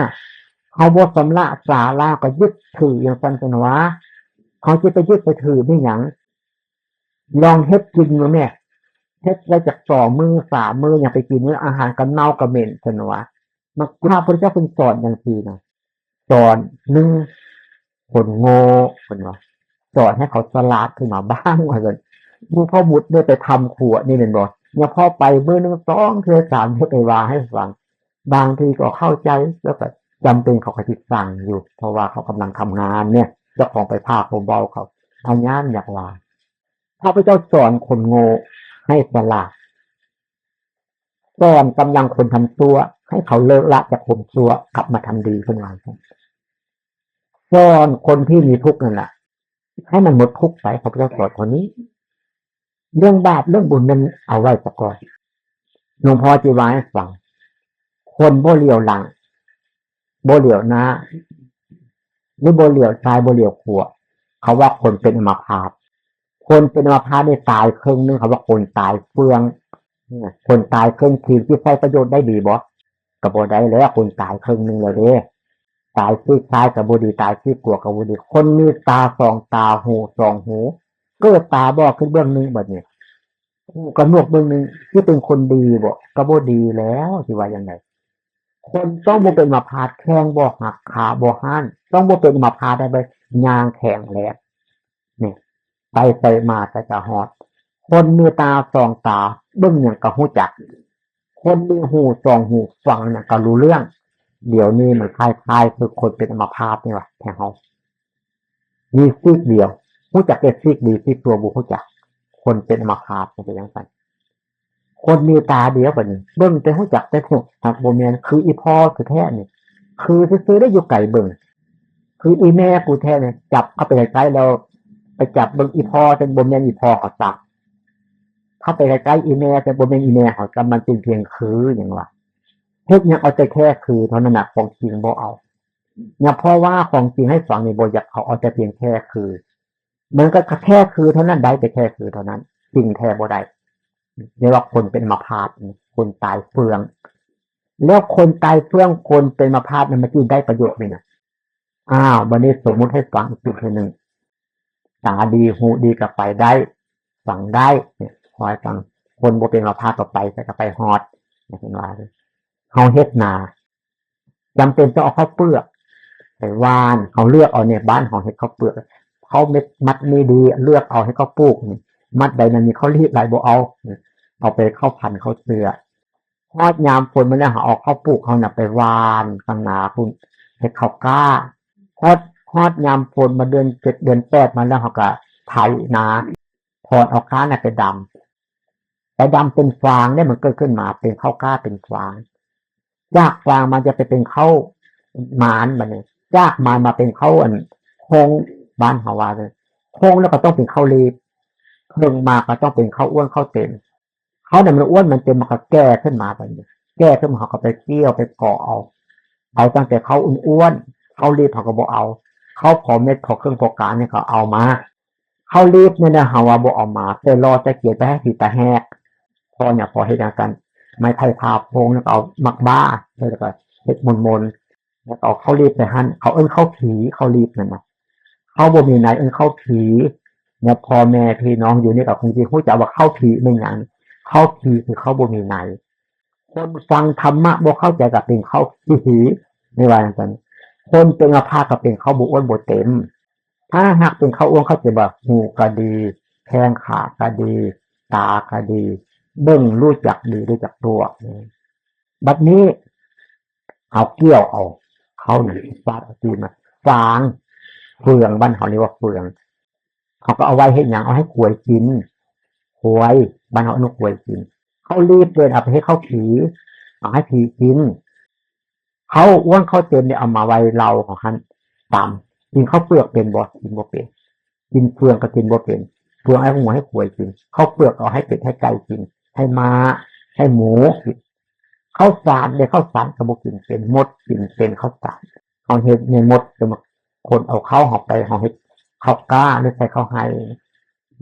เขาบ่ชำระสาลา ก็ยึดถือจั่งซั่นซะหวา เขาสิไปยึดไปถือแม่นหยัง ลองเฮ็ดกินดูแม่ เฮ็ดไว้จักสองมื้อสามมื้อ ยังไปกินมื้อ อาหารก็เน่าก็เหม็นซะหวา มัน พระพุทธเจ้าเพิ่นสอนจั่งซี้นะ สอน หนึ่ง คนโง่ เพิ่นว่า สอนให้เขาฉลาดขึ้นมาบ้าง ว่าซั่น หมู่พ่อบุตรได้ไปทำครัวนี่แม่นบ่ เนี่ยพ่อไปมื้อหนึ่งสองเทื่อสามเทื่อ ไปว่าให้ฟัง บางทีก็เข้าใจ แล้วก็จำเป็นเขาก็สิฟังอยู่ เพราะว่าเขากำลังทำงานเนี่ย เจ้าของไปพากเว้าเขา อันนั้นอยากว่า พระพุทธเจ้าสอนคนโง่ให้ฉลาด สอนกำลังคนทำชั่ว ให้เขาเลิกละจากความชั่ว กลับมาทำดี เพิ่นว่า สอนคนที่มีทุกข์นั่นแหละ ให้มันหมดทุกข์ไป พระพุทธเจ้าสอนคนนี้ เรื่องบาปเรื่องบุญนั้นเอาไว้ซะก่อน หลวงพ่อจะว่าให้ฟัง คนบ่เหลียวหลัง บ่เหลียวหน้า หรือบ่เหลียวซ้ายบ่เหลียวขวา เขาว่าคนเป็นอัมพาต คนเป็นอัมพาตนี่ตายครึ่งหนึ่ง เขาว่าคนตายเฟือง คนตายครึ่งที ที่ใช้ประโยชน์ได้ดีบ่ ก็บ่ได้แล้ว คนตายครึ่งหนึ่งแล้วเด้ ตายซีกซ้ายก็บ่ดี ตายซีกขวาก็บ่ดี คนมีตาสองตา หูสองหู เกิดตาบอดขึ้นเบื้องหนึ่งบัดนี้ หูก็หนวกเบื้องหนึ่ง ที่เป็นคนดีบ่ ก็บ่ดีแล้ว สิว่าจั่งใด คนต้องบ่เป็นอัมพาต แข้งบ่หัก ขาบ่หัน ต้องบ่เป็นอัมพาต ได้ไปย่างแข็งแรง นี่ ไปไปมาไปก็ฮอด คนมีตาสองตา เบิ่งหยังก็ฮู้จัก คนมีหูสองหู ฟังหยังก็รู้เรื่อง เดี๋ยวนี้มันคล้ายๆ คือคนเป็นอัมพาตนี่ว่ะ แถวเฮา มีซีกเดียว ฮู้จักแต่ซีกดี ซีกชั่วบ่ฮู้จัก คนเป็นอัมพาตมันเป็นจั่งซั่น คนมีตาเดียวบัดนี้ เบิ่งแต่ฮู้จักแต่ถูก หากบ่แม่น คืออีพ่อคือแท้นี่ คือซื่อๆได้อยู่ไกลเบิ่ง คืออีแม่กูแท้เนี่ย จับเข้าไปใกล้ๆแล้ว ไปจับเบิ่งอีพ่อ แต่บ่แม่นอีพ่อเขาจับ เข้าไปใกล้ๆอีแม่ แต่บ่แม่นอีแม่เขาจับ มันเป็นเพียงคือหยังวะ เฮ็ดหยังเอาแต่แค่คือเท่านั้นน่ะ ของจริงบ่เอา เนี่ย เพราะว่าของจริงให้ฟังนี่บ่อยากเอา เอาแต่เพียงแค่คือ มันก็แค่คือเท่านั้น ได้แต่แค่คือเท่านั้น จริงแท้บ่ได้ เรียกว่าคนเป็นอัมพาต คนตายเฟือง แล้วคนตายเฟือง คนเป็นอัมพาตเนี่ย มันสิได้ประโยชน์ไหมนะ อ้าว บัดนี้สมมุติให้ฟังอีกทีหนึ่ง ตาดี หูดีก็ไปได้ ฟังได้ เนี่ย ขอให้ฟัง คนบ่เป็นอัมพาตก็ไป แต่ก็ไปฮอด เห็นว่า เฮาเฮ็ดนา จำเป็นต้องเอาข้าวเปลือกไปหว่าน เฮาเลือกเอาเนี่ย บ้านเฮาเฮ็ดข้าวเปลือก ข้าวเม็ดมัดนี้ดี เลือกเอาให้เขาปลูกนี่ มัดใดมันมีข้าวรีบหลายบ่เอา เอาไปเข้าพันธุ์เข้าเจือ ฮอดยามฝนมาแล้ว เฮาเอาข้าวปลูกเฮาน่ะไปหว่านข้างนาพุ้น เฮ็ดข้าวกล้า ฮอด ฮอดยามฝนมาเดือนเจ็ดเดือนแปดมาแล้ว เฮาก็ไถนา ถอนเอากล้าน่ะไปดำ ไปดำเป็นฟางเนี่ย มันเกิดขึ้นมาเป็นข้าวกล้าเป็นฟาง จากฟางมันจะไปเป็นข้าวหมานบัดนี้ จากหมานมาเป็นข้าวอันโค้ง บ้านเฮาว่าเลย โค้งแล้วก็ต้องเป็นข้าวรีบ เพิ่งมาก็ต้องเป็นข้าวอ้วนข้าวเต็ม ข้าวเนี่ยมันอ้วนมันเต็ม มันก็แก่ขึ้นมาบัดนี้ แก่ขึ้นมา เฮาก็ไปเกี่ยวไปเกาะเอา เอาตั้งแต่ข้าวอ้วนๆ ข้าวรีบเฮาก็บ่เอา ข้าวพอเม็ดพอเครื่องพอกาเนี่ยก็เอามา ข้าวรีบเนี่ยนะ เฮาว่าบ่เอามา แต่รอแต่เกี่ยวไปให้สีตาแหก พอเนี่ย พอเฮ็ดหยังกัน ไม้ไผ่ผ่าโพรง แล้วก็เอาหมากบ้า แล้วก็เฮ็ดมนๆ แล้วก็เอาข้าวรีบไปหั่น เขาเอิ้นข้าวผี ข้าวรีบนั่นน่ะ ข้าวบ่มีใน เอิ้นข้าวผี เนี่ย พ่อแม่พี่น้องอยู่นี่ก็คงสิฮู้จักว่าข้าวผีแม่นหยัง ข้าวผีคือข้าวบ่มีใน คนฟังธรรมะบ่เข้าใจก็เป็นข้าวผี นี่ว่าจังซั่น คนเป็นอัมพาตก็เป็นข้าวบ่อ้วนบ่เต็ม ถ้าหากเป็นข้าวอ้วนข้าวเต็ม ว่าหูก็ดี แข้งขาก็ดี ตาก็ดี เบิ่งรู้จักดีรู้จักตัว บัดนี้เอาเกี่ยวเอา ข้าวนี่ฟาดเอาตีนมา ฟาง เฟือง บ้านเฮาเรียกว่าเฟือง เขาก็เอาไว้เฮ็ดหยัง เอาให้ควายกิน ควาย บ้านเฮาเอิ้นว่าควายกิน ข้าวรีบเด้ เอาไปให้ข้าวผี เอาให้ผีกิน ข้าวอ้วนข้าวเต็มเนี่ย เอามาไว้เลาของหั่น ตำ กินข้าวเปลือกเป็นบ่ กินบ่เป็น กินเฟืองก็กินบ่เป็น เฟืองเอาให้งัวให้ควายกิน ข้าวเปลือกเอาให้เป็ดให้ไก่กิน ให้ม้า ให้หมูกิน ข้าวสารเด้ ข้าวสารก็บ่กินเป็น มดกินเป็นข้าวสาร เฮาเฮ็ดในมด แต่มาคนเอาข้าวเฮาไป เฮาเฮ็ดข้าวกล้าหรือใส่ข้าวไฮ่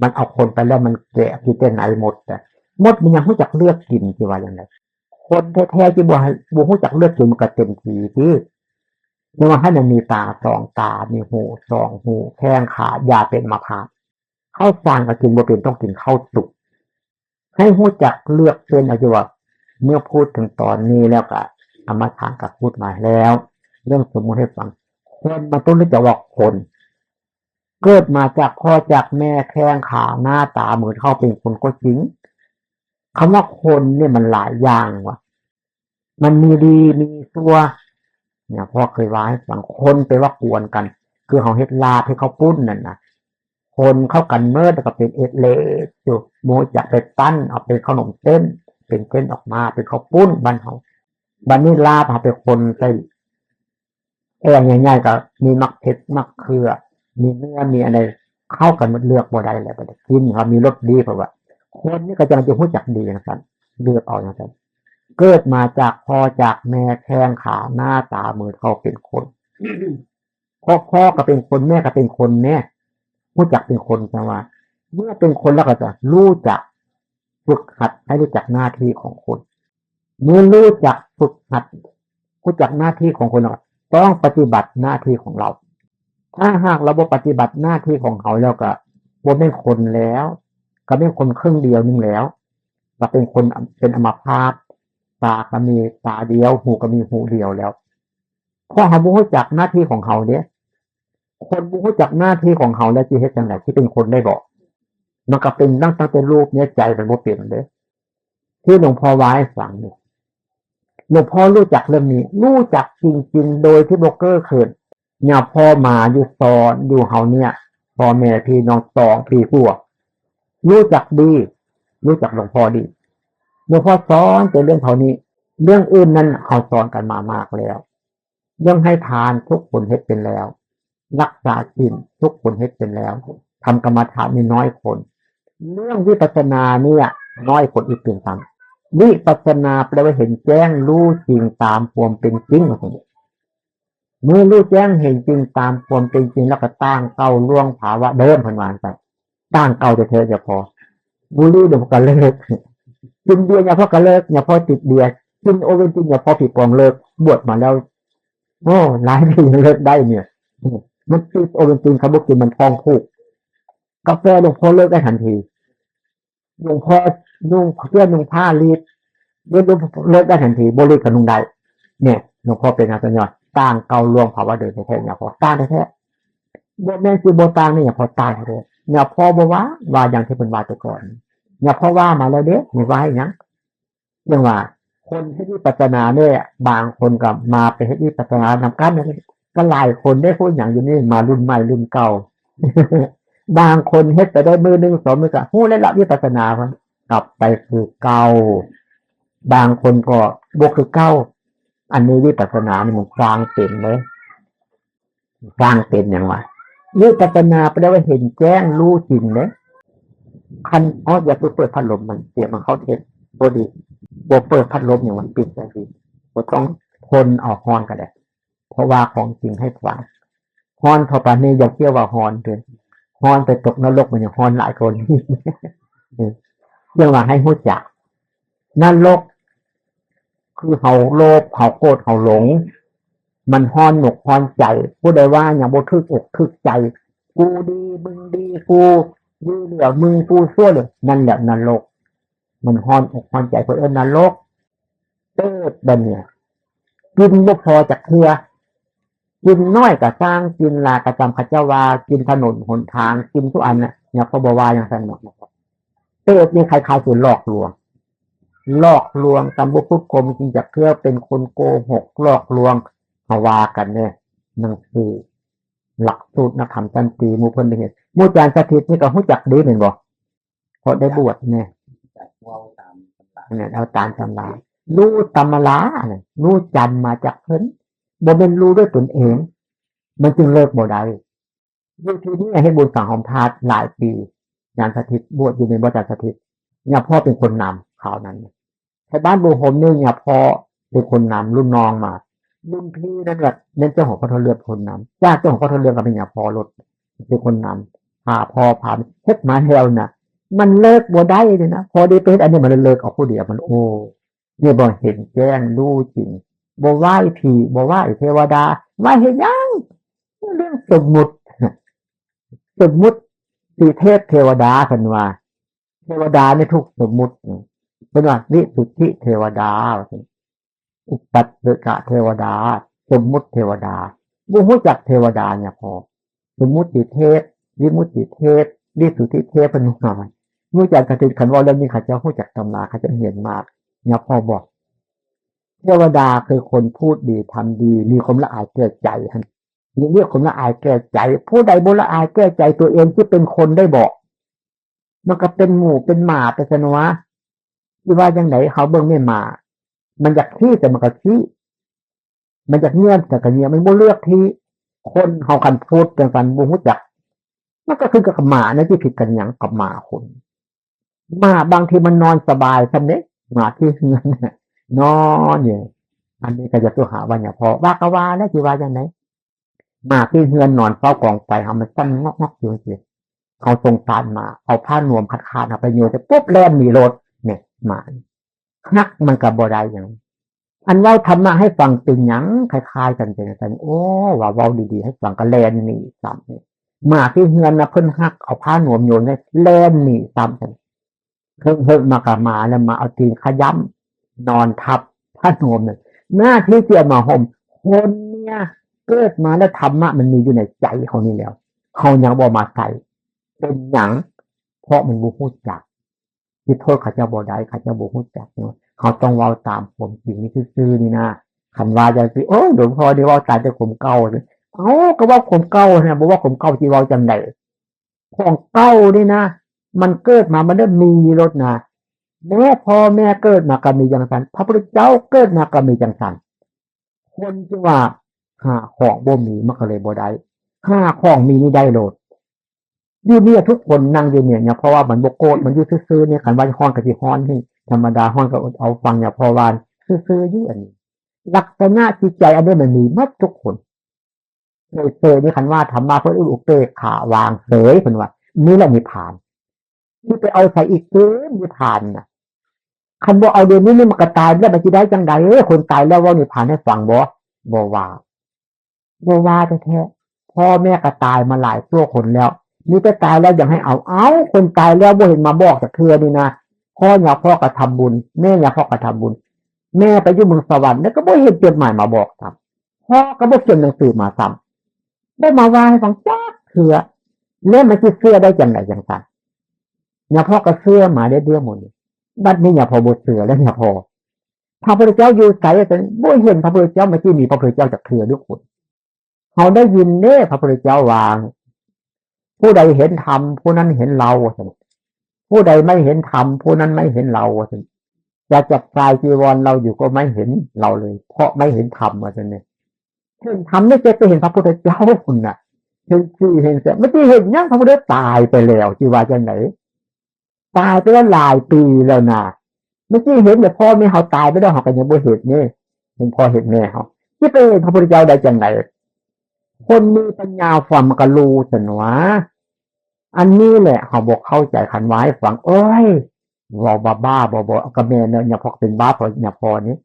มันเอาคนไปแล้วมันแกะกินแต่ไหนมด แต่มดมันยังฮู้จักเลือกกิน สิว่าจั่งใด คนแท้ๆ ที่บ่ให้ บ่ฮู้จักเลือกกิน มันก็เต็มที่ติ ยังว่าให้มันมีตาสองตา มีหูสองหู แข้งขา อย่าเป็นอัมพาต ข้าวสารก็กินบ่เป็น ต้องกินข้าวสุก ให้ฮู้จักเลือกเป็น เอาอยู่ว่า เมื่อพูดถึงตอนนี้แล้วก็ ธรรมทานก็พูดมาแล้ว เรื่องสมมุติให้ฟัง คนมันต้องรู้จักว่าคน เกิดมาจากพ่อจากแม่ แข้งขาหน้าตาเหมือนเขาเป็นคนก็จริง คำว่าคนเนี่ยมันหลายอย่างว่ะ มันมีดีมีชั่ว เนี่ย พ่อเคยว่าให้ฟัง คนแปลว่ากวนกัน คือเขาเฮ็ดลาบให้ข้าวปุ้นนั่นนะ คนเข้ากันเมิดแล้วก็เป็นเอดเลดอยู่ บ่รู้จักไปปั้นเอาเป็นขนมเส้น เป็นเส้นออกมาเป็นข้าวปุ้นบ้านเขา บัดนี้ลาบเขาไปคนใส่ แอ่งใหญ่ๆ ก็มีหมากเผ็ดหมากเขือ มีเนื้อ มีอะไร เข้ากันหมด เลือกบ่ได้แล้ว บัดนี้กินเขามีรสดี เพราะว่า คนนี่ก็จะมันจะฮู้จักดีจังซั่น เลือกเอาจังซั่น เกิดมาจากพ่อจากแม่ แข้งขาหน้าตาเหมือนเขาเป็นคน เพราะพ่อก็เป็นคน แม่ก็เป็นคน แม่ฮู้จักเป็นคน แต่ว่า เมื่อเป็นคนแล้วก็จะรู้จักฝึกหัดให้รู้จักหน้าที่ของคน เมื่อรู้จักฝึกหัด รู้จักหน้าที่ของคนแล้ว ต้องปฏิบัติหน้าที่ของเรา ถ้าหากเราบ่ปฏิบัติหน้าที่ของเขาแล้วก็บ่แม่นคนแล้ว ก็เป็นคนครึ่งเดียวหนึ่งแล้ว ก็เป็นคนเป็นอัมพาต ตาก็มีตาเดียว หูก็มีหูเดียวแล้ว เพราะเขาบ่รู้จักหน้าที่ของเขาเด้ คนบ่รู้จักหน้าที่ของเขาแล้วสิเฮ็ดจั่งใด๋ สิเป็นคนได้บ่ มันก็เป็นตั้ง ตั้งแต่รูปเนี่ย ใจมันบ่เป็นเด้ ที่หลวงพ่อว่าให้ฟังนี่ หลวงพ่อรู้จักเรื่องนี้ รู้จักจริงๆ โดยที่บ่เก้อเขิน เนี่ย พ่อมาอยู่สอนอยู่เฮาเนี่ย พ่อแม่พี่น้องสองปีกว่า รู้จักดี รู้จักหลวงพ่อดี หลวงพ่อสอนแต่เรื่องเท่านี้ เรื่องอื่นนั้นเขาสอนกันมามากแล้ว เรื่องให้ทานทุกคนเฮ็ดเป็นแล้ว รักษาศีลทุกคนเฮ็ดเป็นแล้ว ทำกรรมฐานนี่น้อยคน เรื่องวิปัสสนาเนี่ย น้อยคนอีกเป็นซ้ำ วิปัสสนาแปลว่าเห็นแจ้งรู้จริงตามความเป็นจริง เมื่อรู้แจ้งเห็นจริงตามความเป็นจริงแล้วก็ตั้งเก้าล่วงภาวะเดิม เพิ่นว่าจั่งซั้น ตั้งเก้าแท้ๆ เจ้าพ่อ บุหรี่เดี๋ยวพ่อก็เลิก กินเบียร์เจ้าพ่อก็เลิก เจ้าพ่อติดเบียร์ กินโอวัลตินเจ้าพ่อผีปองเลิก บวชมาแล้ว โอ้ หลายปียังเลิกได้เนี่ย มันติดโอวัลติน เขาบอกกินมันท้องผูก กาแฟหลวงพ่อเลิกได้ทันที หลวงพ่อนุ่งเสื้อนุ่งผ้ารีด เลิก เลิกได้ทันที บ่รีดก็นุ่งได้ เนี่ย หลวงพ่อเป็นอาจารย์ยอด ตั้งเก้าล่วงภาวะเดิมแท้ๆ เนี่ยพ่อตั้งแท้ๆ บ่แม่นสิบ่ตั้งนี่ เนี่ยพ่อตั้งแท้ๆ เนี่ยพ่อบ่ว่า ว่าอย่างที่เพิ่นว่าแต่ก่อน เนี่ยพ่อว่ามาแล้วเด้ ไม่ว่าหยัง จั่งว่า คนเฮ็ดวิปัสสนาเนี่ย บางคนก็มาไปเฮ็ดวิปัสสนานำกัน ก็หลายคนได้พูดอย่างอยู่นี่ มารุ่นใหม่รุ่นเก่า บางคนเฮ็ดไปได้มื้อหนึ่งสองมื้อก็ฮู้แล้วละวิปัสสนา กลับไปคือเก่า บางคนก็บ่คือเก่า อันนี้วิปัสสนานี่มันสร้างเป็นเลย สร้างเป็นหยังวะ วิปัสสนาแปลว่าเห็นแจ้งรู้จริงเด้ คัน อ๋อ อย่าไปเปิดพัดลม มันเสียงมันเข้าเทปบ่ดี บ่เปิดพัดลมอย่างมันปิดได้ดี บ่ต้องทนเอาฮ้อนก็ได้ เพราะว่าของจริงให้ฟัง ฮ้อนเท่าปานนี้อย่าเชื่อว่าฮ้อนเด้อ ฮ้อนไปตกนรกมันยังฮ้อนหลายกว่านี้ เออ เรื่องว่าให้ฮู้จัก นรก คือเฮาโลภ เฮาโกรธ เฮาหลง มันฮ้อนอกฮ้อนใจ ผู้ใดว่าหยังบ่ถูกอกถูกใจ กูดี มึงดี กูดีเหลือ มึง กูชั่วเหลือ นั่นแหละนรก มันฮ้อนอกฮ้อนใจ เพิ่นเอิ้นนรก เปรตบัดเนี่ย กินบ่พอจักเทื่อ กินน้อยก็ซ่าง กินหลายก็ตาม เขาเจ้าว่า กินถนนหนทาง กินทุกอันน่ะ เนี่ยเขาบ่ว่าอย่างนั้นหรอก เปรตนี่คล้ายๆ คือหลอกลวง หลอกลวง ตำบุญพุทธกรมจริงจักเทื่อ เป็นคนโกหก หลอกลวง เขาว่ากันเนี่ย หนังสือ หลักสูตรนักธรรมชั้นตรี หมู่เพิ่นได้เห็น หมู่อาจารย์สถิตนี่ก็ฮู้จักดีแม่นบ่ เพราะได้บวชเนี่ย เนี่ย เอาตามตำรา รู้ตำราเนี่ย รู้จำมาจากเพิ่น บ่แม่นรู้ด้วยตนเอง มันจึงเลิกบ่ได้ อยู่ที่นี่เฮ็ดบุญสังสมทานหลายปี อาจารย์สถิตบวชอยู่ในวัดอาจารย์สถิต เนี่ยพ่อเป็นคนนำคราวนั้น ไทบ้านบุญโฮมนี่เนี่ยพ่อเป็นคนนำรุ่นน้องมา รุ่นพี่นั่นแหละ นั่นเจ้าของพ่อทองเรืองเป็นคนนำ ญาติเจ้าของพ่อทองเรืองก็เป็นเนี่ยพ่อรถ เป็นคนนำ พาพ่อพาเฮ็ดมาแล้วน่ะ มันเลิกบ่ได้เลยนะ พอได้ไปเฮ็ดอันนี้มันเลิกเอาผู้เดียวมัน โอ้ เนี่ยบ่เห็นแจ้งรู้จริง บ่ไหว้ผี บ่ไหว้เทวดา ไหว้เฮ็ดหยัง เรื่องสมมุติ สมมุติเทพเทวดา เพิ่นว่า เทวดานี่ถูกสมมุติ เพิ่นว่าวิสุทธิเทวดา อุปัชฌกเทวดา สมมุติเทวดา บ่ฮู้จักเทวดาเนี่ยพ่อ สมมุติเทพ วิมุตติเทพ วิสุทธิเทพ เพิ่นว่า ฮู้จักกะติ คันเว้าเรื่องนี้เขาเจ้าฮู้จักตำรา เขาเจ้าเห็นมาก เนี่ยพ่อบอก เทวดาคือคนพูดดีทำดี มีความละอายแก่ใจหั่น เรียกความละอายแก่ใจ ผู้ใดบ่ละอายแก่ใจตัวเองสิเป็นคนได้บ่ มันก็เป็นหมูเป็นหมาไปซะหนอ สิว่าจั่งใด เฮาเบิ่งแม่หมา มันอยากขี้แต่มันก็ขี้ มันอยากเยียบแต่ก็เยียบ มันบ่เลือกที่ คนเฮาคันพูดจั่งซั้นบ่ฮู้จัก มันก็คือกับหมานะ สิผิดกันหยังกับหมาคน หมาบางทีมันนอนสบายซ่ำเด้ หมาที่เฮือนน่ะ นอนอยู่ อันนี้ก็อย่าตัวหาว่าเนี่ยพ่อ ว่าก็ว่าแล้วสิว่าจั่งใด หมาที่เฮือนนอนเฝ้ากองไฟ เฮามันสั่นงอกๆ อยู่จั่งซี้ เฮาสงสารหมา เอาผ้านวมขาดๆ เอาไปโยนใส่ปุ๊บ แล่นหนีโลด เนี่ย หมา ฮักมันก็บ่ได้หยัง อันเว้าธรรมะให้ฟังเป็นหยัง คล้ายๆ กันเป็นจั่งซั้น โอ้ ว่าเว้าดีๆ ให้ฟังก็แล่นหนีซ้ำ หมาที่เฮือนนะ เพิ่นฮัก เอาผ้านวมโยนให้ แล่นหนีซ้ำ เฮิ่งๆ มาก็มาแล้ว มาเอาตีนขย้ำ นอนทับผ้านวมนั่น หน้าที่สิเอามาห่ม คนเนี่ย เกิดมาแล้วธรรมะมันมีอยู่ในใจเฮานี่แล้ว เฮายังบ่มาใส่ เป็นหยัง เพราะมันบ่ฮู้จัก สิโทษเขาเจ้าบ่ได้ เขาเจ้าบ่ฮู้จักเนาะ เฮาต้องเว้าตามความจริงนี่ซื่อๆ นี่นะ คันว่าจั่งซี้ โอ้ย หลวงพ่อนี่เว้าตายแต่ความเก่า เอ้า ก็เว้าความเก่านะ บ่เว้าความเก่าสิเว้าจั่งใด ของเก่านี่นะ มันเกิดมามันได้มีโลดนะ แม้พ่อแม่เกิดมาก็มีจังซั่น พระพุทธเจ้าเกิดมาก็มีจังซั่น คนที่ว่าห้าของบ่มีมันก็เลยบ่ได้ ห้าของมีนี่ได้โลด อยู่เนี่ยทุกคนนั่งอยู่เนี่ย เนี่ย เพราะว่ามันบ่โกรธ มันอยู่ซื่อๆ เนี่ย คันว่าฮ้อนก็สิฮ้อนนี่ ธรรมดาฮ้อนก็เอาฟังเนี่ย เพราะว่าซื่อๆ อยู่อันนี้ ลักษณะจิตใจอันนี้มันมีหมดทุกคน เฉยๆ นี่คันว่าธรรมะเพิ่นอุเบกขาวางเฉยเพิ่นว่า นี่แหละนิพพาน ที่ไปเอาใส่อีกเกินนิพพานน่ะ คันบ่เอาเดี๋ยวนี้นี่มันก็ตายแล้วมันสิได้จังใด คนตายแล้วเว้านิพพานให้ฟังบ่ บ่ว่า บ่ว่าแท้ๆ พ่อแม่ก็ตายมาหลายชั่วคนแล้ว มีแต่ตายแล้วยังให้เอา เอ้า คนตายแล้วบ่เห็นมาบอกจักเทื่อนี่นะ พ่อเนี่ยพ่อก็ทำบุญ แม่เนี่ยพ่อก็ทำบุญ แม่ไปอยู่เมืองสวรรค์แล้วก็บ่เห็นจดหมายมาบอกซ้ำ พ่อก็บ่เขียนหนังสือมาซ้ำ บ่มาว่าให้ฟังจักเทื่อ แล้วมันสิเชื่อได้จังไดจังซั่น เนี่ยพ่อก็เชื่อมาเรื่อยๆ หมดนี่ บัดนี้เนี่ยพ่อบ่เชื่อแล้วเนี่ยพ่อ พระพุทธเจ้าอยู่ไส บ่เห็นพระพุทธเจ้า มันสิมีพระพุทธเจ้าจักเทื่อหรือคน เฮาได้ยินเด้ พระพุทธเจ้าว่า ผู้ใดเห็นธรรม ผู้นั้นเห็นเรา ว่าซั่น ผู้ใดไม่เห็นธรรม ผู้นั้นไม่เห็นเรา ว่าซั่น จะจับชายจีวรเราอยู่ก็ไม่เห็นเราเลย เพราะไม่เห็นธรรม ว่าซั่นเนี่ย เห็นธรรมนี่จะไปเห็นพระพุทธเจ้าพุ้นน่ะ เห็นสีเห็นแสง มันสิเห็นหยัง พระพุทธเจ้าตายไปแล้ว สิว่าจังได ตายไปแล้วหลายปีแล้วนะ มันสิเห็นแต่พ่อแม่เฮาตายไปแล้ว เฮาก็ยังบ่เห็นนี่ เห็นพ่อเห็นแม่เฮา สิไปเห็นพระพุทธเจ้าได้จังได คนมีปัญญาฟังมันก็รู้ซั่นหวา อันนี้แหละเฮาบ่เข้าใจ คันว่าให้ฟัง โอ๊ย เว้าบ้าๆ บอๆ ก็แม่นเนาะ เนี่ยพ่อเป็นบ้า เพราะเนี่ยพ่อนี่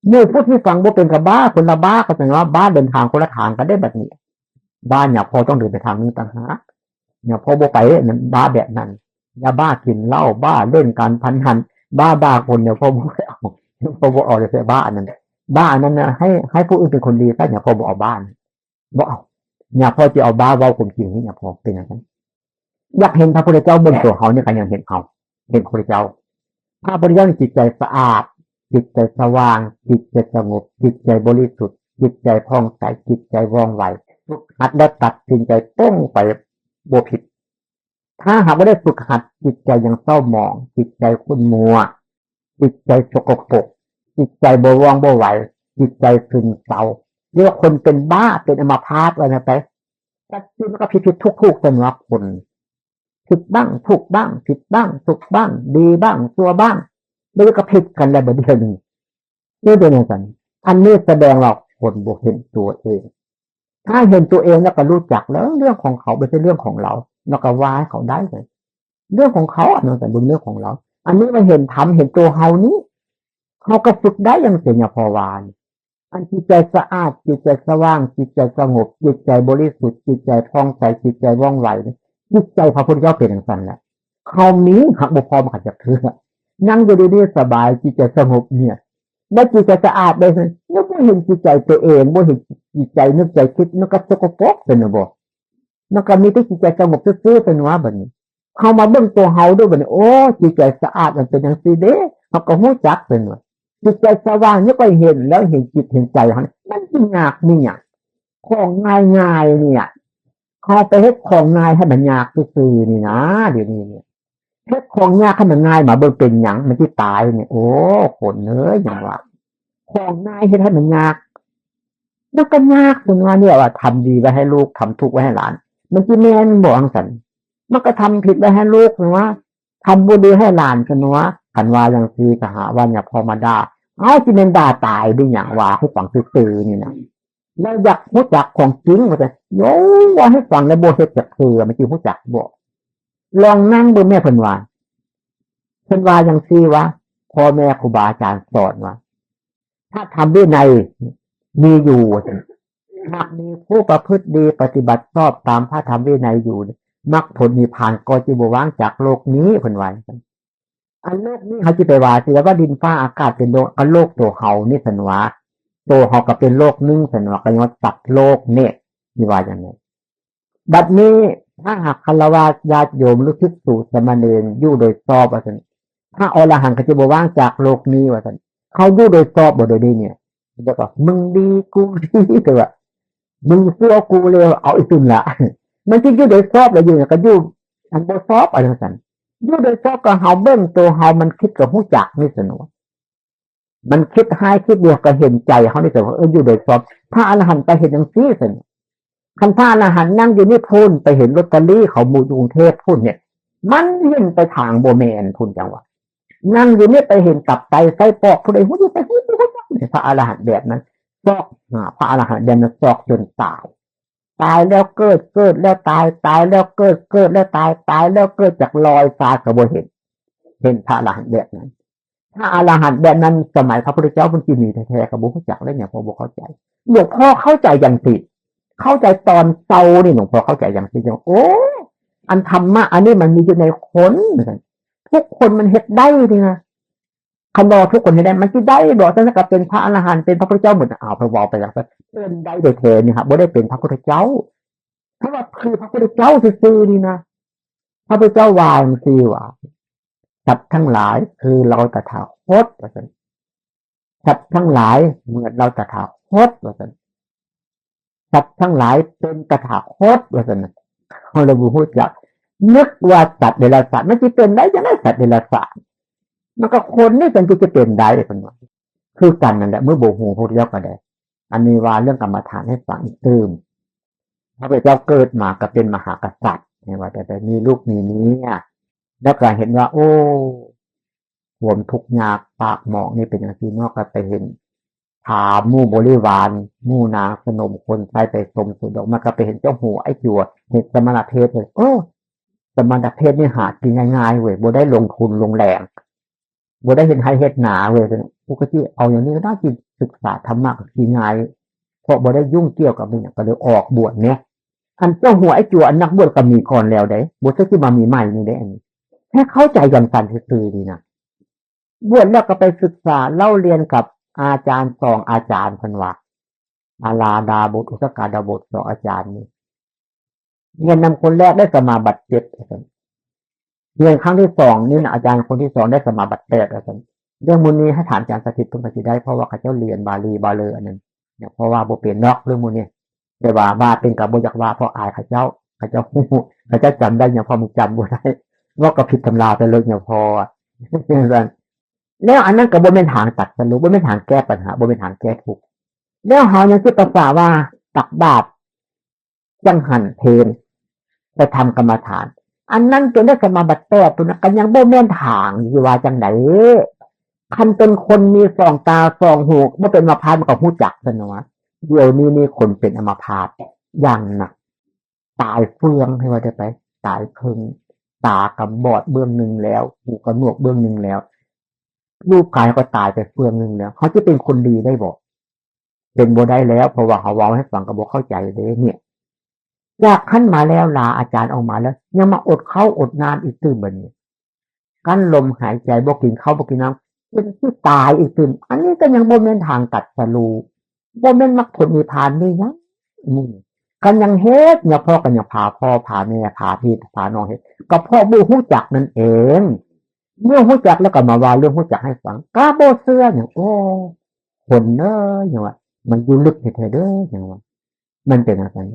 หมู่ผู้ที่ฟังบ่เป็นก็บ้า คนละบ้า ก็แสดงว่าบ้าเดินทางคนละทางกันได้บัดนี้ บ้าเนี่ยพ่อต้องเดินไปทางนี้ต่างหาก เนี่ยพ่อบ่ไปนั่น บ้าแบบนั้น อย่าบ้ากินเหล้า บ้าเล่นการพนัน บ้าบ้าคนเนี่ยพ่อบ่เอา พ่อบ่เอาเลย บ้าอันนั้น บ้าอันนั้นนะ ให้ ให้ผู้อื่นเป็นคนดีซะ เนี่ยพ่อบ่เอาบ้านะ บ่เอา เนี่ยพ่อสิเอาบ้าเว้าความจริงนี่ เนี่ยพ่อเป็นจังซั่น อยากเห็นพระพุทธเจ้าเบิ่งตัวเฮานี่ก็ยังเห็นเอา เห็นพระพุทธเจ้า พระพุทธเจ้านี่จิตใจสะอาด จิตใจสว่าง จิตใจสงบ จิตใจบริสุทธิ์ จิตใจผ่องใส จิตใจว่องไว ฝึกหัดและตัดสินใจตรงไปบ่ผิด ถ้าหากบ่ได้ฝึกหัด จิตใจยังเศร้าหมอง จิตใจขุ่นมัว จิตใจสกปรก จิตใจบ่ว่องบ่ไว จิตใจซึมเศร้า เรียกว่าคนเป็นบ้า เป็นอัมพาต ว่าซั่นไป จักสิ่งมันก็ผิดๆ ถูกๆ ซั่นว่าคน ผิดบ้าง ถูกบ้าง ผิดบ้าง ถูกบ้าง ดีบ้าง ชั่วบ้าง เดี๋ยวก็ผิดกันแล้วบัดเดี๋ยวนี้ นี่เป็นจังซั่น อันนี้แสดงว่าคนบ่เห็นตัวเอง ถ้าเห็นตัวเองแล้วก็รู้จักแล้ว เรื่องของเขาไม่ใช่เรื่องของเรา แล้วก็ว่าให้เขาได้เลย เรื่องของเขา อันนั้นก็เป็นเรื่องของเรา อันนี้มาเห็นธรรม เห็นตัวเฮานี้ เฮาก็ฝึกได้จังซี่ เนี่ยพ่อว่านี่ อันจิตใจสะอาด จิตใจสว่าง จิตใจสงบ จิตใจบริสุทธิ์ จิตใจผ่องใส จิตใจว่องไวนี่ จิตใจพระพุทธเจ้าเป็นจังซั่นแหละ เฮามี หากบ่พอมันก็จักเทื่อ นั่งอยู่ดีๆ สบาย จิตใจสงบเนี่ย แล้วจิตใจสะอาดได้ไง แล้วบ่เห็นจิตใจตัวเอง บ่เห็นจิตใจนึกใจคิด มันก็สกปรกซั่นน่ะบ่ มันก็มีแต่จิตใจสงบซื่อๆ ซั่นว่าบัดนี้ เฮามาเบิ่งตัวเฮาดูบัดนี้ โอ้ จิตใจสะอาดมันเป็นจังซี่เด้ เฮาก็ฮู้จักซั่นว่า จิตใจสว่างนี่ก็เห็นแล้ว เห็นจิตเห็นใจเฮานี่ มันสิยากมีหยัง ของง่ายๆ เนี่ย เฮาไปเฮ็ดของง่ายให้มันยากซื่อๆ นี่นะ เดี๋ยวนี้เนี่ย เฮ็ดของยากให้มันง่ายมาเบิ่งเป็นหยัง มันสิตายเนี่ย โอ้ คนเอ้ย หยังวะ ของง่ายเฮ็ดให้มันยาก มันก็ยากซั่นว่า เนี่ยว่าทำดีไว้ให้ลูก ทำทุกข์ไว้ให้หลาน มันสิแม่นบ่จังซั่น มันก็ทำผิดไว้ให้ลูกซั่นว่า ทำบ่ดีให้หลานซั่นว่า คันว่าจังซี่ก็หาว่าเนี่ยพ่อมาด่า เอ้า สิแม่นด่าตายเด้หยัง ว่าให้ฟังซื่อๆ นี่นะ แล้วอยากรู้จักของจริงว่าซั่น โย ว่าให้ฟังแล้วบ่เฮ็ดจักเทื่อ มันสิรู้จักบ่ ลองนั่งเบิ่งแม่ เพิ่นว่า เพิ่นว่าจังซี่ว่า พ่อแม่ครูบาอาจารย์สอนว่า พระธรรมวินัยมีอยู่ หากมีผู้ประพฤติดีปฏิบัติชอบตามพระธรรมวินัยอยู่ มรรคผลนิพพานก็จะบ่ว่างจากโลกนี้ เพิ่นว่าจังซั่น อันโลกนี้เฮาสิไปว่าสิว่าดินฟ้าอากาศเป็นโลก ก็โลกตัวเฮานี่ซั่นว่า ตัวเฮาก็เป็นโลกหนึ่งซั่นว่า ก็ยังว่าสัตว์โลกเนี่ย นี่ว่าอย่างนี้ บัดนี้ถ้าหากฆราวาสญาติโยมหรือภิกษุสามเณรอยู่โดยชอบว่าซั่น พระอรหันต์ก็จะบ่ว่างจากโลกนี้ว่าซั่น เขาอยู่โดยชอบบ่โดยนี้เนี่ย แล้วก็มึงดีกูดี แต่ว่า มึงชั่วกูเลว เอาอีกซุ่มละ มันสิอยู่โดยชอบแล้วอยู่เนี่ยก็อยู่อันบ่ชอบ เอาจังซั่น อยู่โดยชอบก็เฮาเบิ่งตัวเฮามันคิดก็ฮู้จักนี่ซั่นว่า มันคิดร้ายคิดดีก็เห็นใจเฮานี่ซั่นว่า เออ อยู่โดยชอบ พระอรหันต์ไปเห็นจังซี่ซั่น คันพระอรหันต์นั่งอยู่นี่พุ้นไปเห็นลอตเตอรี่เขาหมู่อยู่กรุงเทพฯพุ้นเนี่ย มันเห็นไปทางบ่แม่นพุ้นจังว่า นั่งอยู่นี่ไปเห็นตับไตไส้ปอกผู้ใดฮู้อยู่ไปฮู้บ่ฮู้จักเนี่ย พระอรหันต์แบบนั้น ซอกหาพระอรหันต์แบบนั้นซอกจนตาย ตายแล้วเกิด เกิดแล้วตาย ตายแล้วเกิด เกิดแล้วตาย ตายแล้วเกิด จากลอยฟ้าก็บ่เห็น เห็นพระอรหันต์แบบนั้น พระอรหันต์แบบนั้น สมัยพระพุทธเจ้าเพิ่นสิมีแท้ๆ ก็บ่ฮู้จักเลยเนี่ย เพราะบ่เข้าใจ หลวงพ่อเข้าใจจังซี่ เข้าใจตอนเซานี่ หลวงพ่อเข้าใจจังซี่ โอ้ อันธรรมะอันนี้มันมีอยู่ในคน ทุกคนมันเฮ็ดได้นี่นะ คันว่าทุกคนเฮ็ดได้ มันสิได้บ่ ซั่นก็เป็นพระอรหันต์ เป็นพระพุทธเจ้าหมด อ้าว ไปเว้าไปจังซั่น เป็นได้โดยแท้นี่ครับ บ่ได้เป็นพระพุทธเจ้า เพราะว่าคือพระพุทธเจ้าซื่อๆ นี่นะ พระพุทธเจ้าว่าจังซี่ว่า สัตว์ทั้งหลายคือเราตถาคต ว่าซั่น สัตว์ทั้งหลายเหมือนเราตถาคต ว่าซั่น สัตว์ทั้งหลายเป็นตถาคต ว่าซั่นน่ะ เฮาเลยบ่ฮู้จัก นึกว่าสัตว์เดรัจฉาน มันสิเป็นได้จังได๋สัตว์เดรัจฉาน มันก็คนนี่จั่งสิเป็นได้ เพิ่นว่า คือกันนั่นแหละ มื้อบ่ฮู้พวกเดียวก็ได้ อันนี้ว่าเรื่องกรรมฐานให้ฟังอีกตื่ม พระพุทธเจ้าเกิดมาก็เป็นมหากษัตริย์ ให้ว่าแต่ แต่มีลูกมีเมีย แล้วก็เห็นว่า โอ้ ความทุกข์ยากปากหมองนี่เป็นจังซี่เนาะ ก็ไปเห็น ถามหมู่บริวาร หมู่นางสนมคนใช้ไปชมสะดอก มันก็ไปเห็นเจ้าหัวไอ้จั่ว เห็นสมณเพศเลย โอ้ สมณเพศนี่หากินง่ายๆ เว้ย บ่ได้ลงทุนลงแรง บ่ได้เฮ็ดไร่เฮ็ดนาเว้ย ปกติเอาอย่างนี้ก็น่าสิศึกษาธรรมะก็สิง่าย เพราะบ่ได้ยุ่งเกี่ยวกับมันหยัง ก็เลยออกบวชเนี่ย อันเจ้าหัวไอ้จั่วอันนักบวชก็มีก่อนแล้วเด้ บ่ใช่สิมามีใหม่นี่เด้ อันนี้ ให้เข้าใจอย่างกันซื่อๆ ดีนะ บวชแล้วก็ไปศึกษาเล่าเรียนกับอาจารย์สองอาจารย์ เพิ่นว่า อาราดาบท อุทกาดาบท สองอาจารย์นี่ เรียนนำคนแรกได้สมาบัติเจ็ด ว่าซั่น เรียนครั้งที่สองนี่นะ อาจารย์คนที่สองได้สมาบัติแปด ว่าซั่น เรื่องหมู่นี้ให้ถามอาจารย์สถิตเพิ่นก็สิได้ เพราะว่าเขาเจ้าเรียนบาลีบาเลออันนั้น เนี่ย เพราะว่าบ่เป็นดอกเรื่องหมู่นี้ แต่ว่า ว่าเป็นก็บ่อยากว่า เพราะอายเขาเจ้า เขาเจ้าฮู้ เขาเจ้าจำได้หยัง พอมึงจำบ่ได้ เว้าก็ผิดตำราไปเลยเนี่ย พอ ว่าซั่น แล้วอันนั้นก็บ่แม่นทางตรัสรู้ บ่แม่นทางแก้ปัญหา บ่แม่นทางแก้ทุกข์ แล้วเฮายังสิภาษาว่าตักบาตร จั่งหันเพล ไปทำกรรมฐาน อันนั้นจนได้สมาบัติแปด พุ้นนะ ก็ยังบ่แม่นทาง สิว่าจั่งใด คันเป็นคนมีสองตาสองหู บ่เป็นอัมพาตมันก็ฮู้จักซั่นนะวะ เดี๋ยวนี้มีคนเป็นอัมพาตอย่างหนัก ตายเฟือง ให้ว่าได้ไป ตายเพิ่ง ตาก็บอดเบื้องหนึ่งแล้ว หูก็หนวกเบื้องหนึ่งแล้ว รูปกายก็ตายไปเฟืองหนึ่งแล้ว เขาจะเป็นคนดีได้บ่ เป็นบ่ได้แล้ว เพราะว่าเขาเว้าให้ฟังก็บ่เข้าใจเด้เนี่ย จากขั้นมาแล้วลาอาจารย์ออกมาแล้ว ยังมาอดข้าวอดน้ำอีกตื่มบัดนี้ กั้นลมหายใจ บ่กินข้าวบ่กินน้ำ เป็นสิตายอีกตื่ม อันนี้ก็ยังบ่แม่นทางตรัสรู้ บ่แม่นมรรคผลนิพพานนี่หยัง อืม กันยังเฮ็ด เนี่ย พ่อกันยังพาพ่อพาแม่พาพี่พาน้องเฮ็ด ก็เพราะบ่ฮู้จักนั่นเอง เมื่อฮู้จักแล้วก็มาว่าเรื่องฮู้จักให้ฟัง ก็บ่เชื่อหยัง โอ้ คนเอ้ย หยังว่า มันอยู่ลึกแท้ๆ เด้อ หยังว่า มันเป็นจั่งซั่น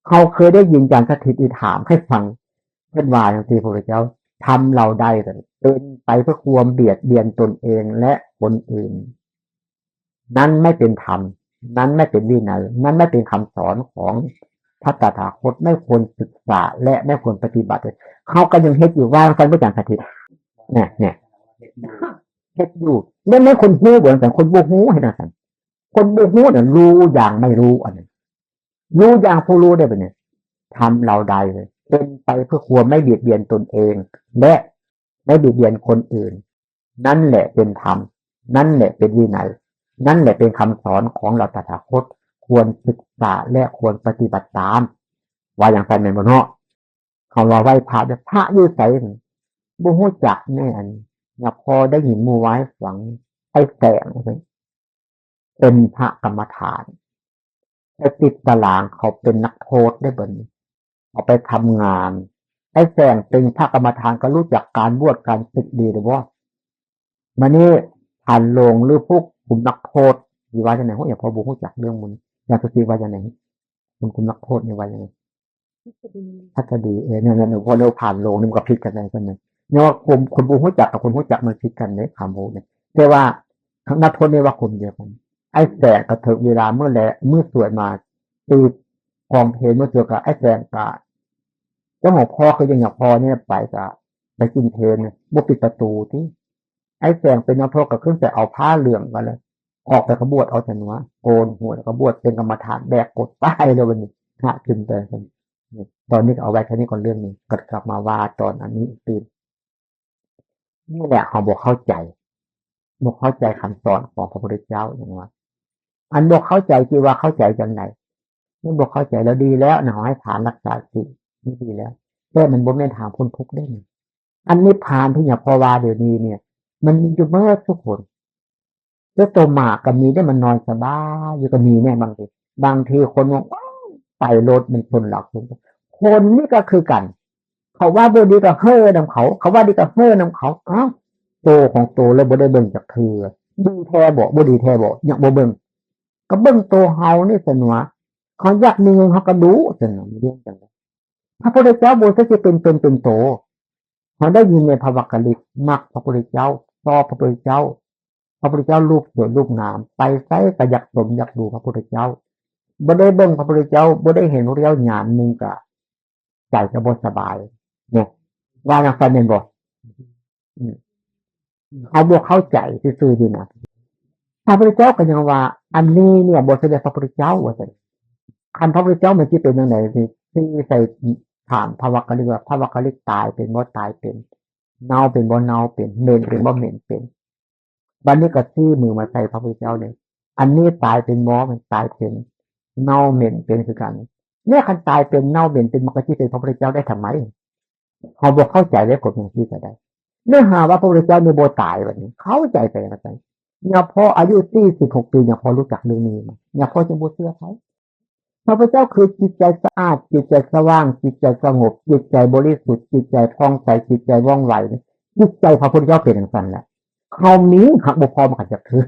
เขาเคยได้ยินอาจารย์สถิตอีถามให้ฟัง เพิ่นว่าจั่งซี่ พระพุทธเจ้า ธรรมเหล่าใดเป็นไปเพื่อความเบียดเบียนตนเองและคนอื่น นั้นไม่เป็นธรรม นั้นไม่เป็นวินัย นั้นไม่เป็นคำสอนของพระตถาคต ไม่ควรศึกษาและไม่ควรปฏิบัติ เขาก็ยังเฮ็ดอยู่ ว่าซั่น พระอาจารย์สถิต เนี่ย เนี่ย เฮ็ดอยู่ แล้วแม่นคนฮู้บ่ แต่คนบ่ฮู้เฮ็ดจั่งซั่น คนบ่ฮู้น่ะ รู้อย่างไม่รู้ อันนี้ รู้อย่างผู้รู้ได้บ่เนี่ย ธรรมเหล่าใดเป็นไปเพื่อความไม่เบียดเบียนตนเอง และไม่เบียดเบียนคนอื่น นั่นแหละเป็นธรรม นั่นแหละเป็นวินัย นั่นแหละเป็นคำสอนของเราตถาคต ควรศึกษาและควรปฏิบัติตาม ว่าจั่งซั่นแม่นบ่เนาะ เขาว่าไหว้พระเด้อ พระอยู่ไส บ่ฮู้จักแน่ อันนี้ เนี่ย พอได้ยินหมู่ว่าให้ฟัง ไอ้แสง เป็นพระกรรมฐาน ไปติดตารางเขาเป็นนักโทษได้บัดนี้ เอาไปทำงาน ไอ้แสงเป็นพระกรรมฐาน ก็รู้จักการบวชการศึกดีหรือบ่ มานี่ พรานโรงหรือพวกคุมนักโทษ สิว่าจั่งใด๋ โอ้ย พ่อบ่ฮู้จักเรื่องมัน อาจารย์สถิตว่าจั่งใด๋ คุม คุมนักโทษนี่ว่าจั่งใด๋ พัสดี เออ เนี่ย เนี่ย พอเรียกพรานโรงนี่มันก็ผิดกันได้ ใช่ไหม เนี่ยว่าคนคนบ่ฮู้จักกับคนฮู้จักมันผิดกันเด้ คำพูดเนี่ย แต่ว่านักโทษนี่ว่าคนเดียวกัน ไอ้แสงกระเถิกเวลาเมื่อแล เมื่อสวยมา ตีกองเพลงเมื่อสวยกับไอ้แสงกะ เจ้าของพ่อคือยังอยากพ่อเนี่ยไปกะ ไปกินเพลงเนี่ยบ่ปิดประตูที่ ไอ้แสงเป็นนักโทษก็ขึ้นไปเอาผ้าเหลืองกันเลย ออกไปขบวชเอาแต่หัว โกนหัวแล้วก็บวชเป็นกรรมฐานแบกกดตายเลยวันนี้ พระขึ้นไปกัน ตอนนี้ก็เอาไว้แค่นี้ก่อนเรื่องนี้ ก็กลับมาว่าตอนอันนี้ตื่น นี่แหละเขาบอกเข้าใจ บอกเข้าใจคำสอนของพระพุทธเจ้าอย่างว่า อันบอกเข้าใจที่ว่าเข้าใจจังไหน นี่บอกเข้าใจแล้วดีแล้วนะ ให้ทานรักษาศีลนี่ดีแล้ว แต่มันบ่แม่นทางพ้นทุกข์ได้นี่ อันนิพพานที่อย่างพอว่าเดี๋ยวนี้เนี่ย มันมีอยู่เมื่อทุกคน แล้วตัวหมากก็มีได้มันนอนสบายอยู่ก็มีเนี่ยบางที บางทีคนว่า "ว้าว ไปรถมันชนหลักชน" คนนี่ก็คือกัน เขาว่าบ่ดีก็เฮ้อนำเขา เขาว่าดีก็เฮ้อนำเขา อ้าว โตของโตแล้วบ่ได้เบิ่งจักเทื่อ ดีแท้บ่ บ่ดีแท้บ่ ยังบ่เบิ่ง ก็เบิ่งโตเฮานี่สนวะ เขาอยากมีเงินเขาก็ดูสนวะ เรื่องจังเลย พระพุทธเจ้าบ่ใช่สิเป็นตนเป็นโต เขาได้ยินในพระวักกะลิก มักพระพุทธเจ้า ชอบพระพุทธเจ้า พระพุทธเจ้ารูปสวยรูปงาม ไปไสก็อยากสมอยากดูพระพุทธเจ้า บ่ได้เบิ่งพระพุทธเจ้า บ่ได้เห็นพระพุทธเจ้าหยามหนึ่งก็ ใจก็บ่สบาย เนี่ย ว่าจังซั่นแม่นบ่ อืม เขาบ่เข้าใจซื่อๆ นี่นะ พระพุทธเจ้าก็ยังว่า อันนี้เนี่ยบ่แสดงพระพุทธเจ้าว่าซั่น คันพระพุทธเจ้ามันสิเป็นจังได๋ สิ สิใส่ถามพระวักกะลิกว่า พระวักกะลิกตายเป็นบ่ตายเป็น เน่าเป็นบ่เน่าเป็น เหม็นเป็นบ่เหม็นเป็น บัดนี้ก็ชี้มือมาใส่พระพุทธเจ้าเลย อันนี้ตายเป็นบ่ มันตายเป็น เน่าเหม็นเป็นคือกัน เนี่ยคันตายเป็นเน่าเหม็นเป็น มันก็สิเป็นพระพุทธเจ้าได้ทำไม เขาบ่เข้าใจเลย คนอย่างนี้ก็ได้ เมื่อหาว่าพระพุทธเจ้าเนี่ยบ่ตายบัดนี้ เข้าใจไปแล้วกัน เนี่ยพออายุสี่สิบหกปี เนี่ยพอรู้จักเรื่องนี้มา เนี่ยพอจะบ่เชื่อเขา พระพุทธเจ้าคือจิตใจสะอาด จิตใจสว่าง จิตใจสงบ จิตใจบริสุทธิ์ จิตใจผ่องใส จิตใจว่องไว จิตใจพระพุทธเจ้าเป็นจังซั่นแหละ เขามีหักบ่พอมาขัดจักเทื่อ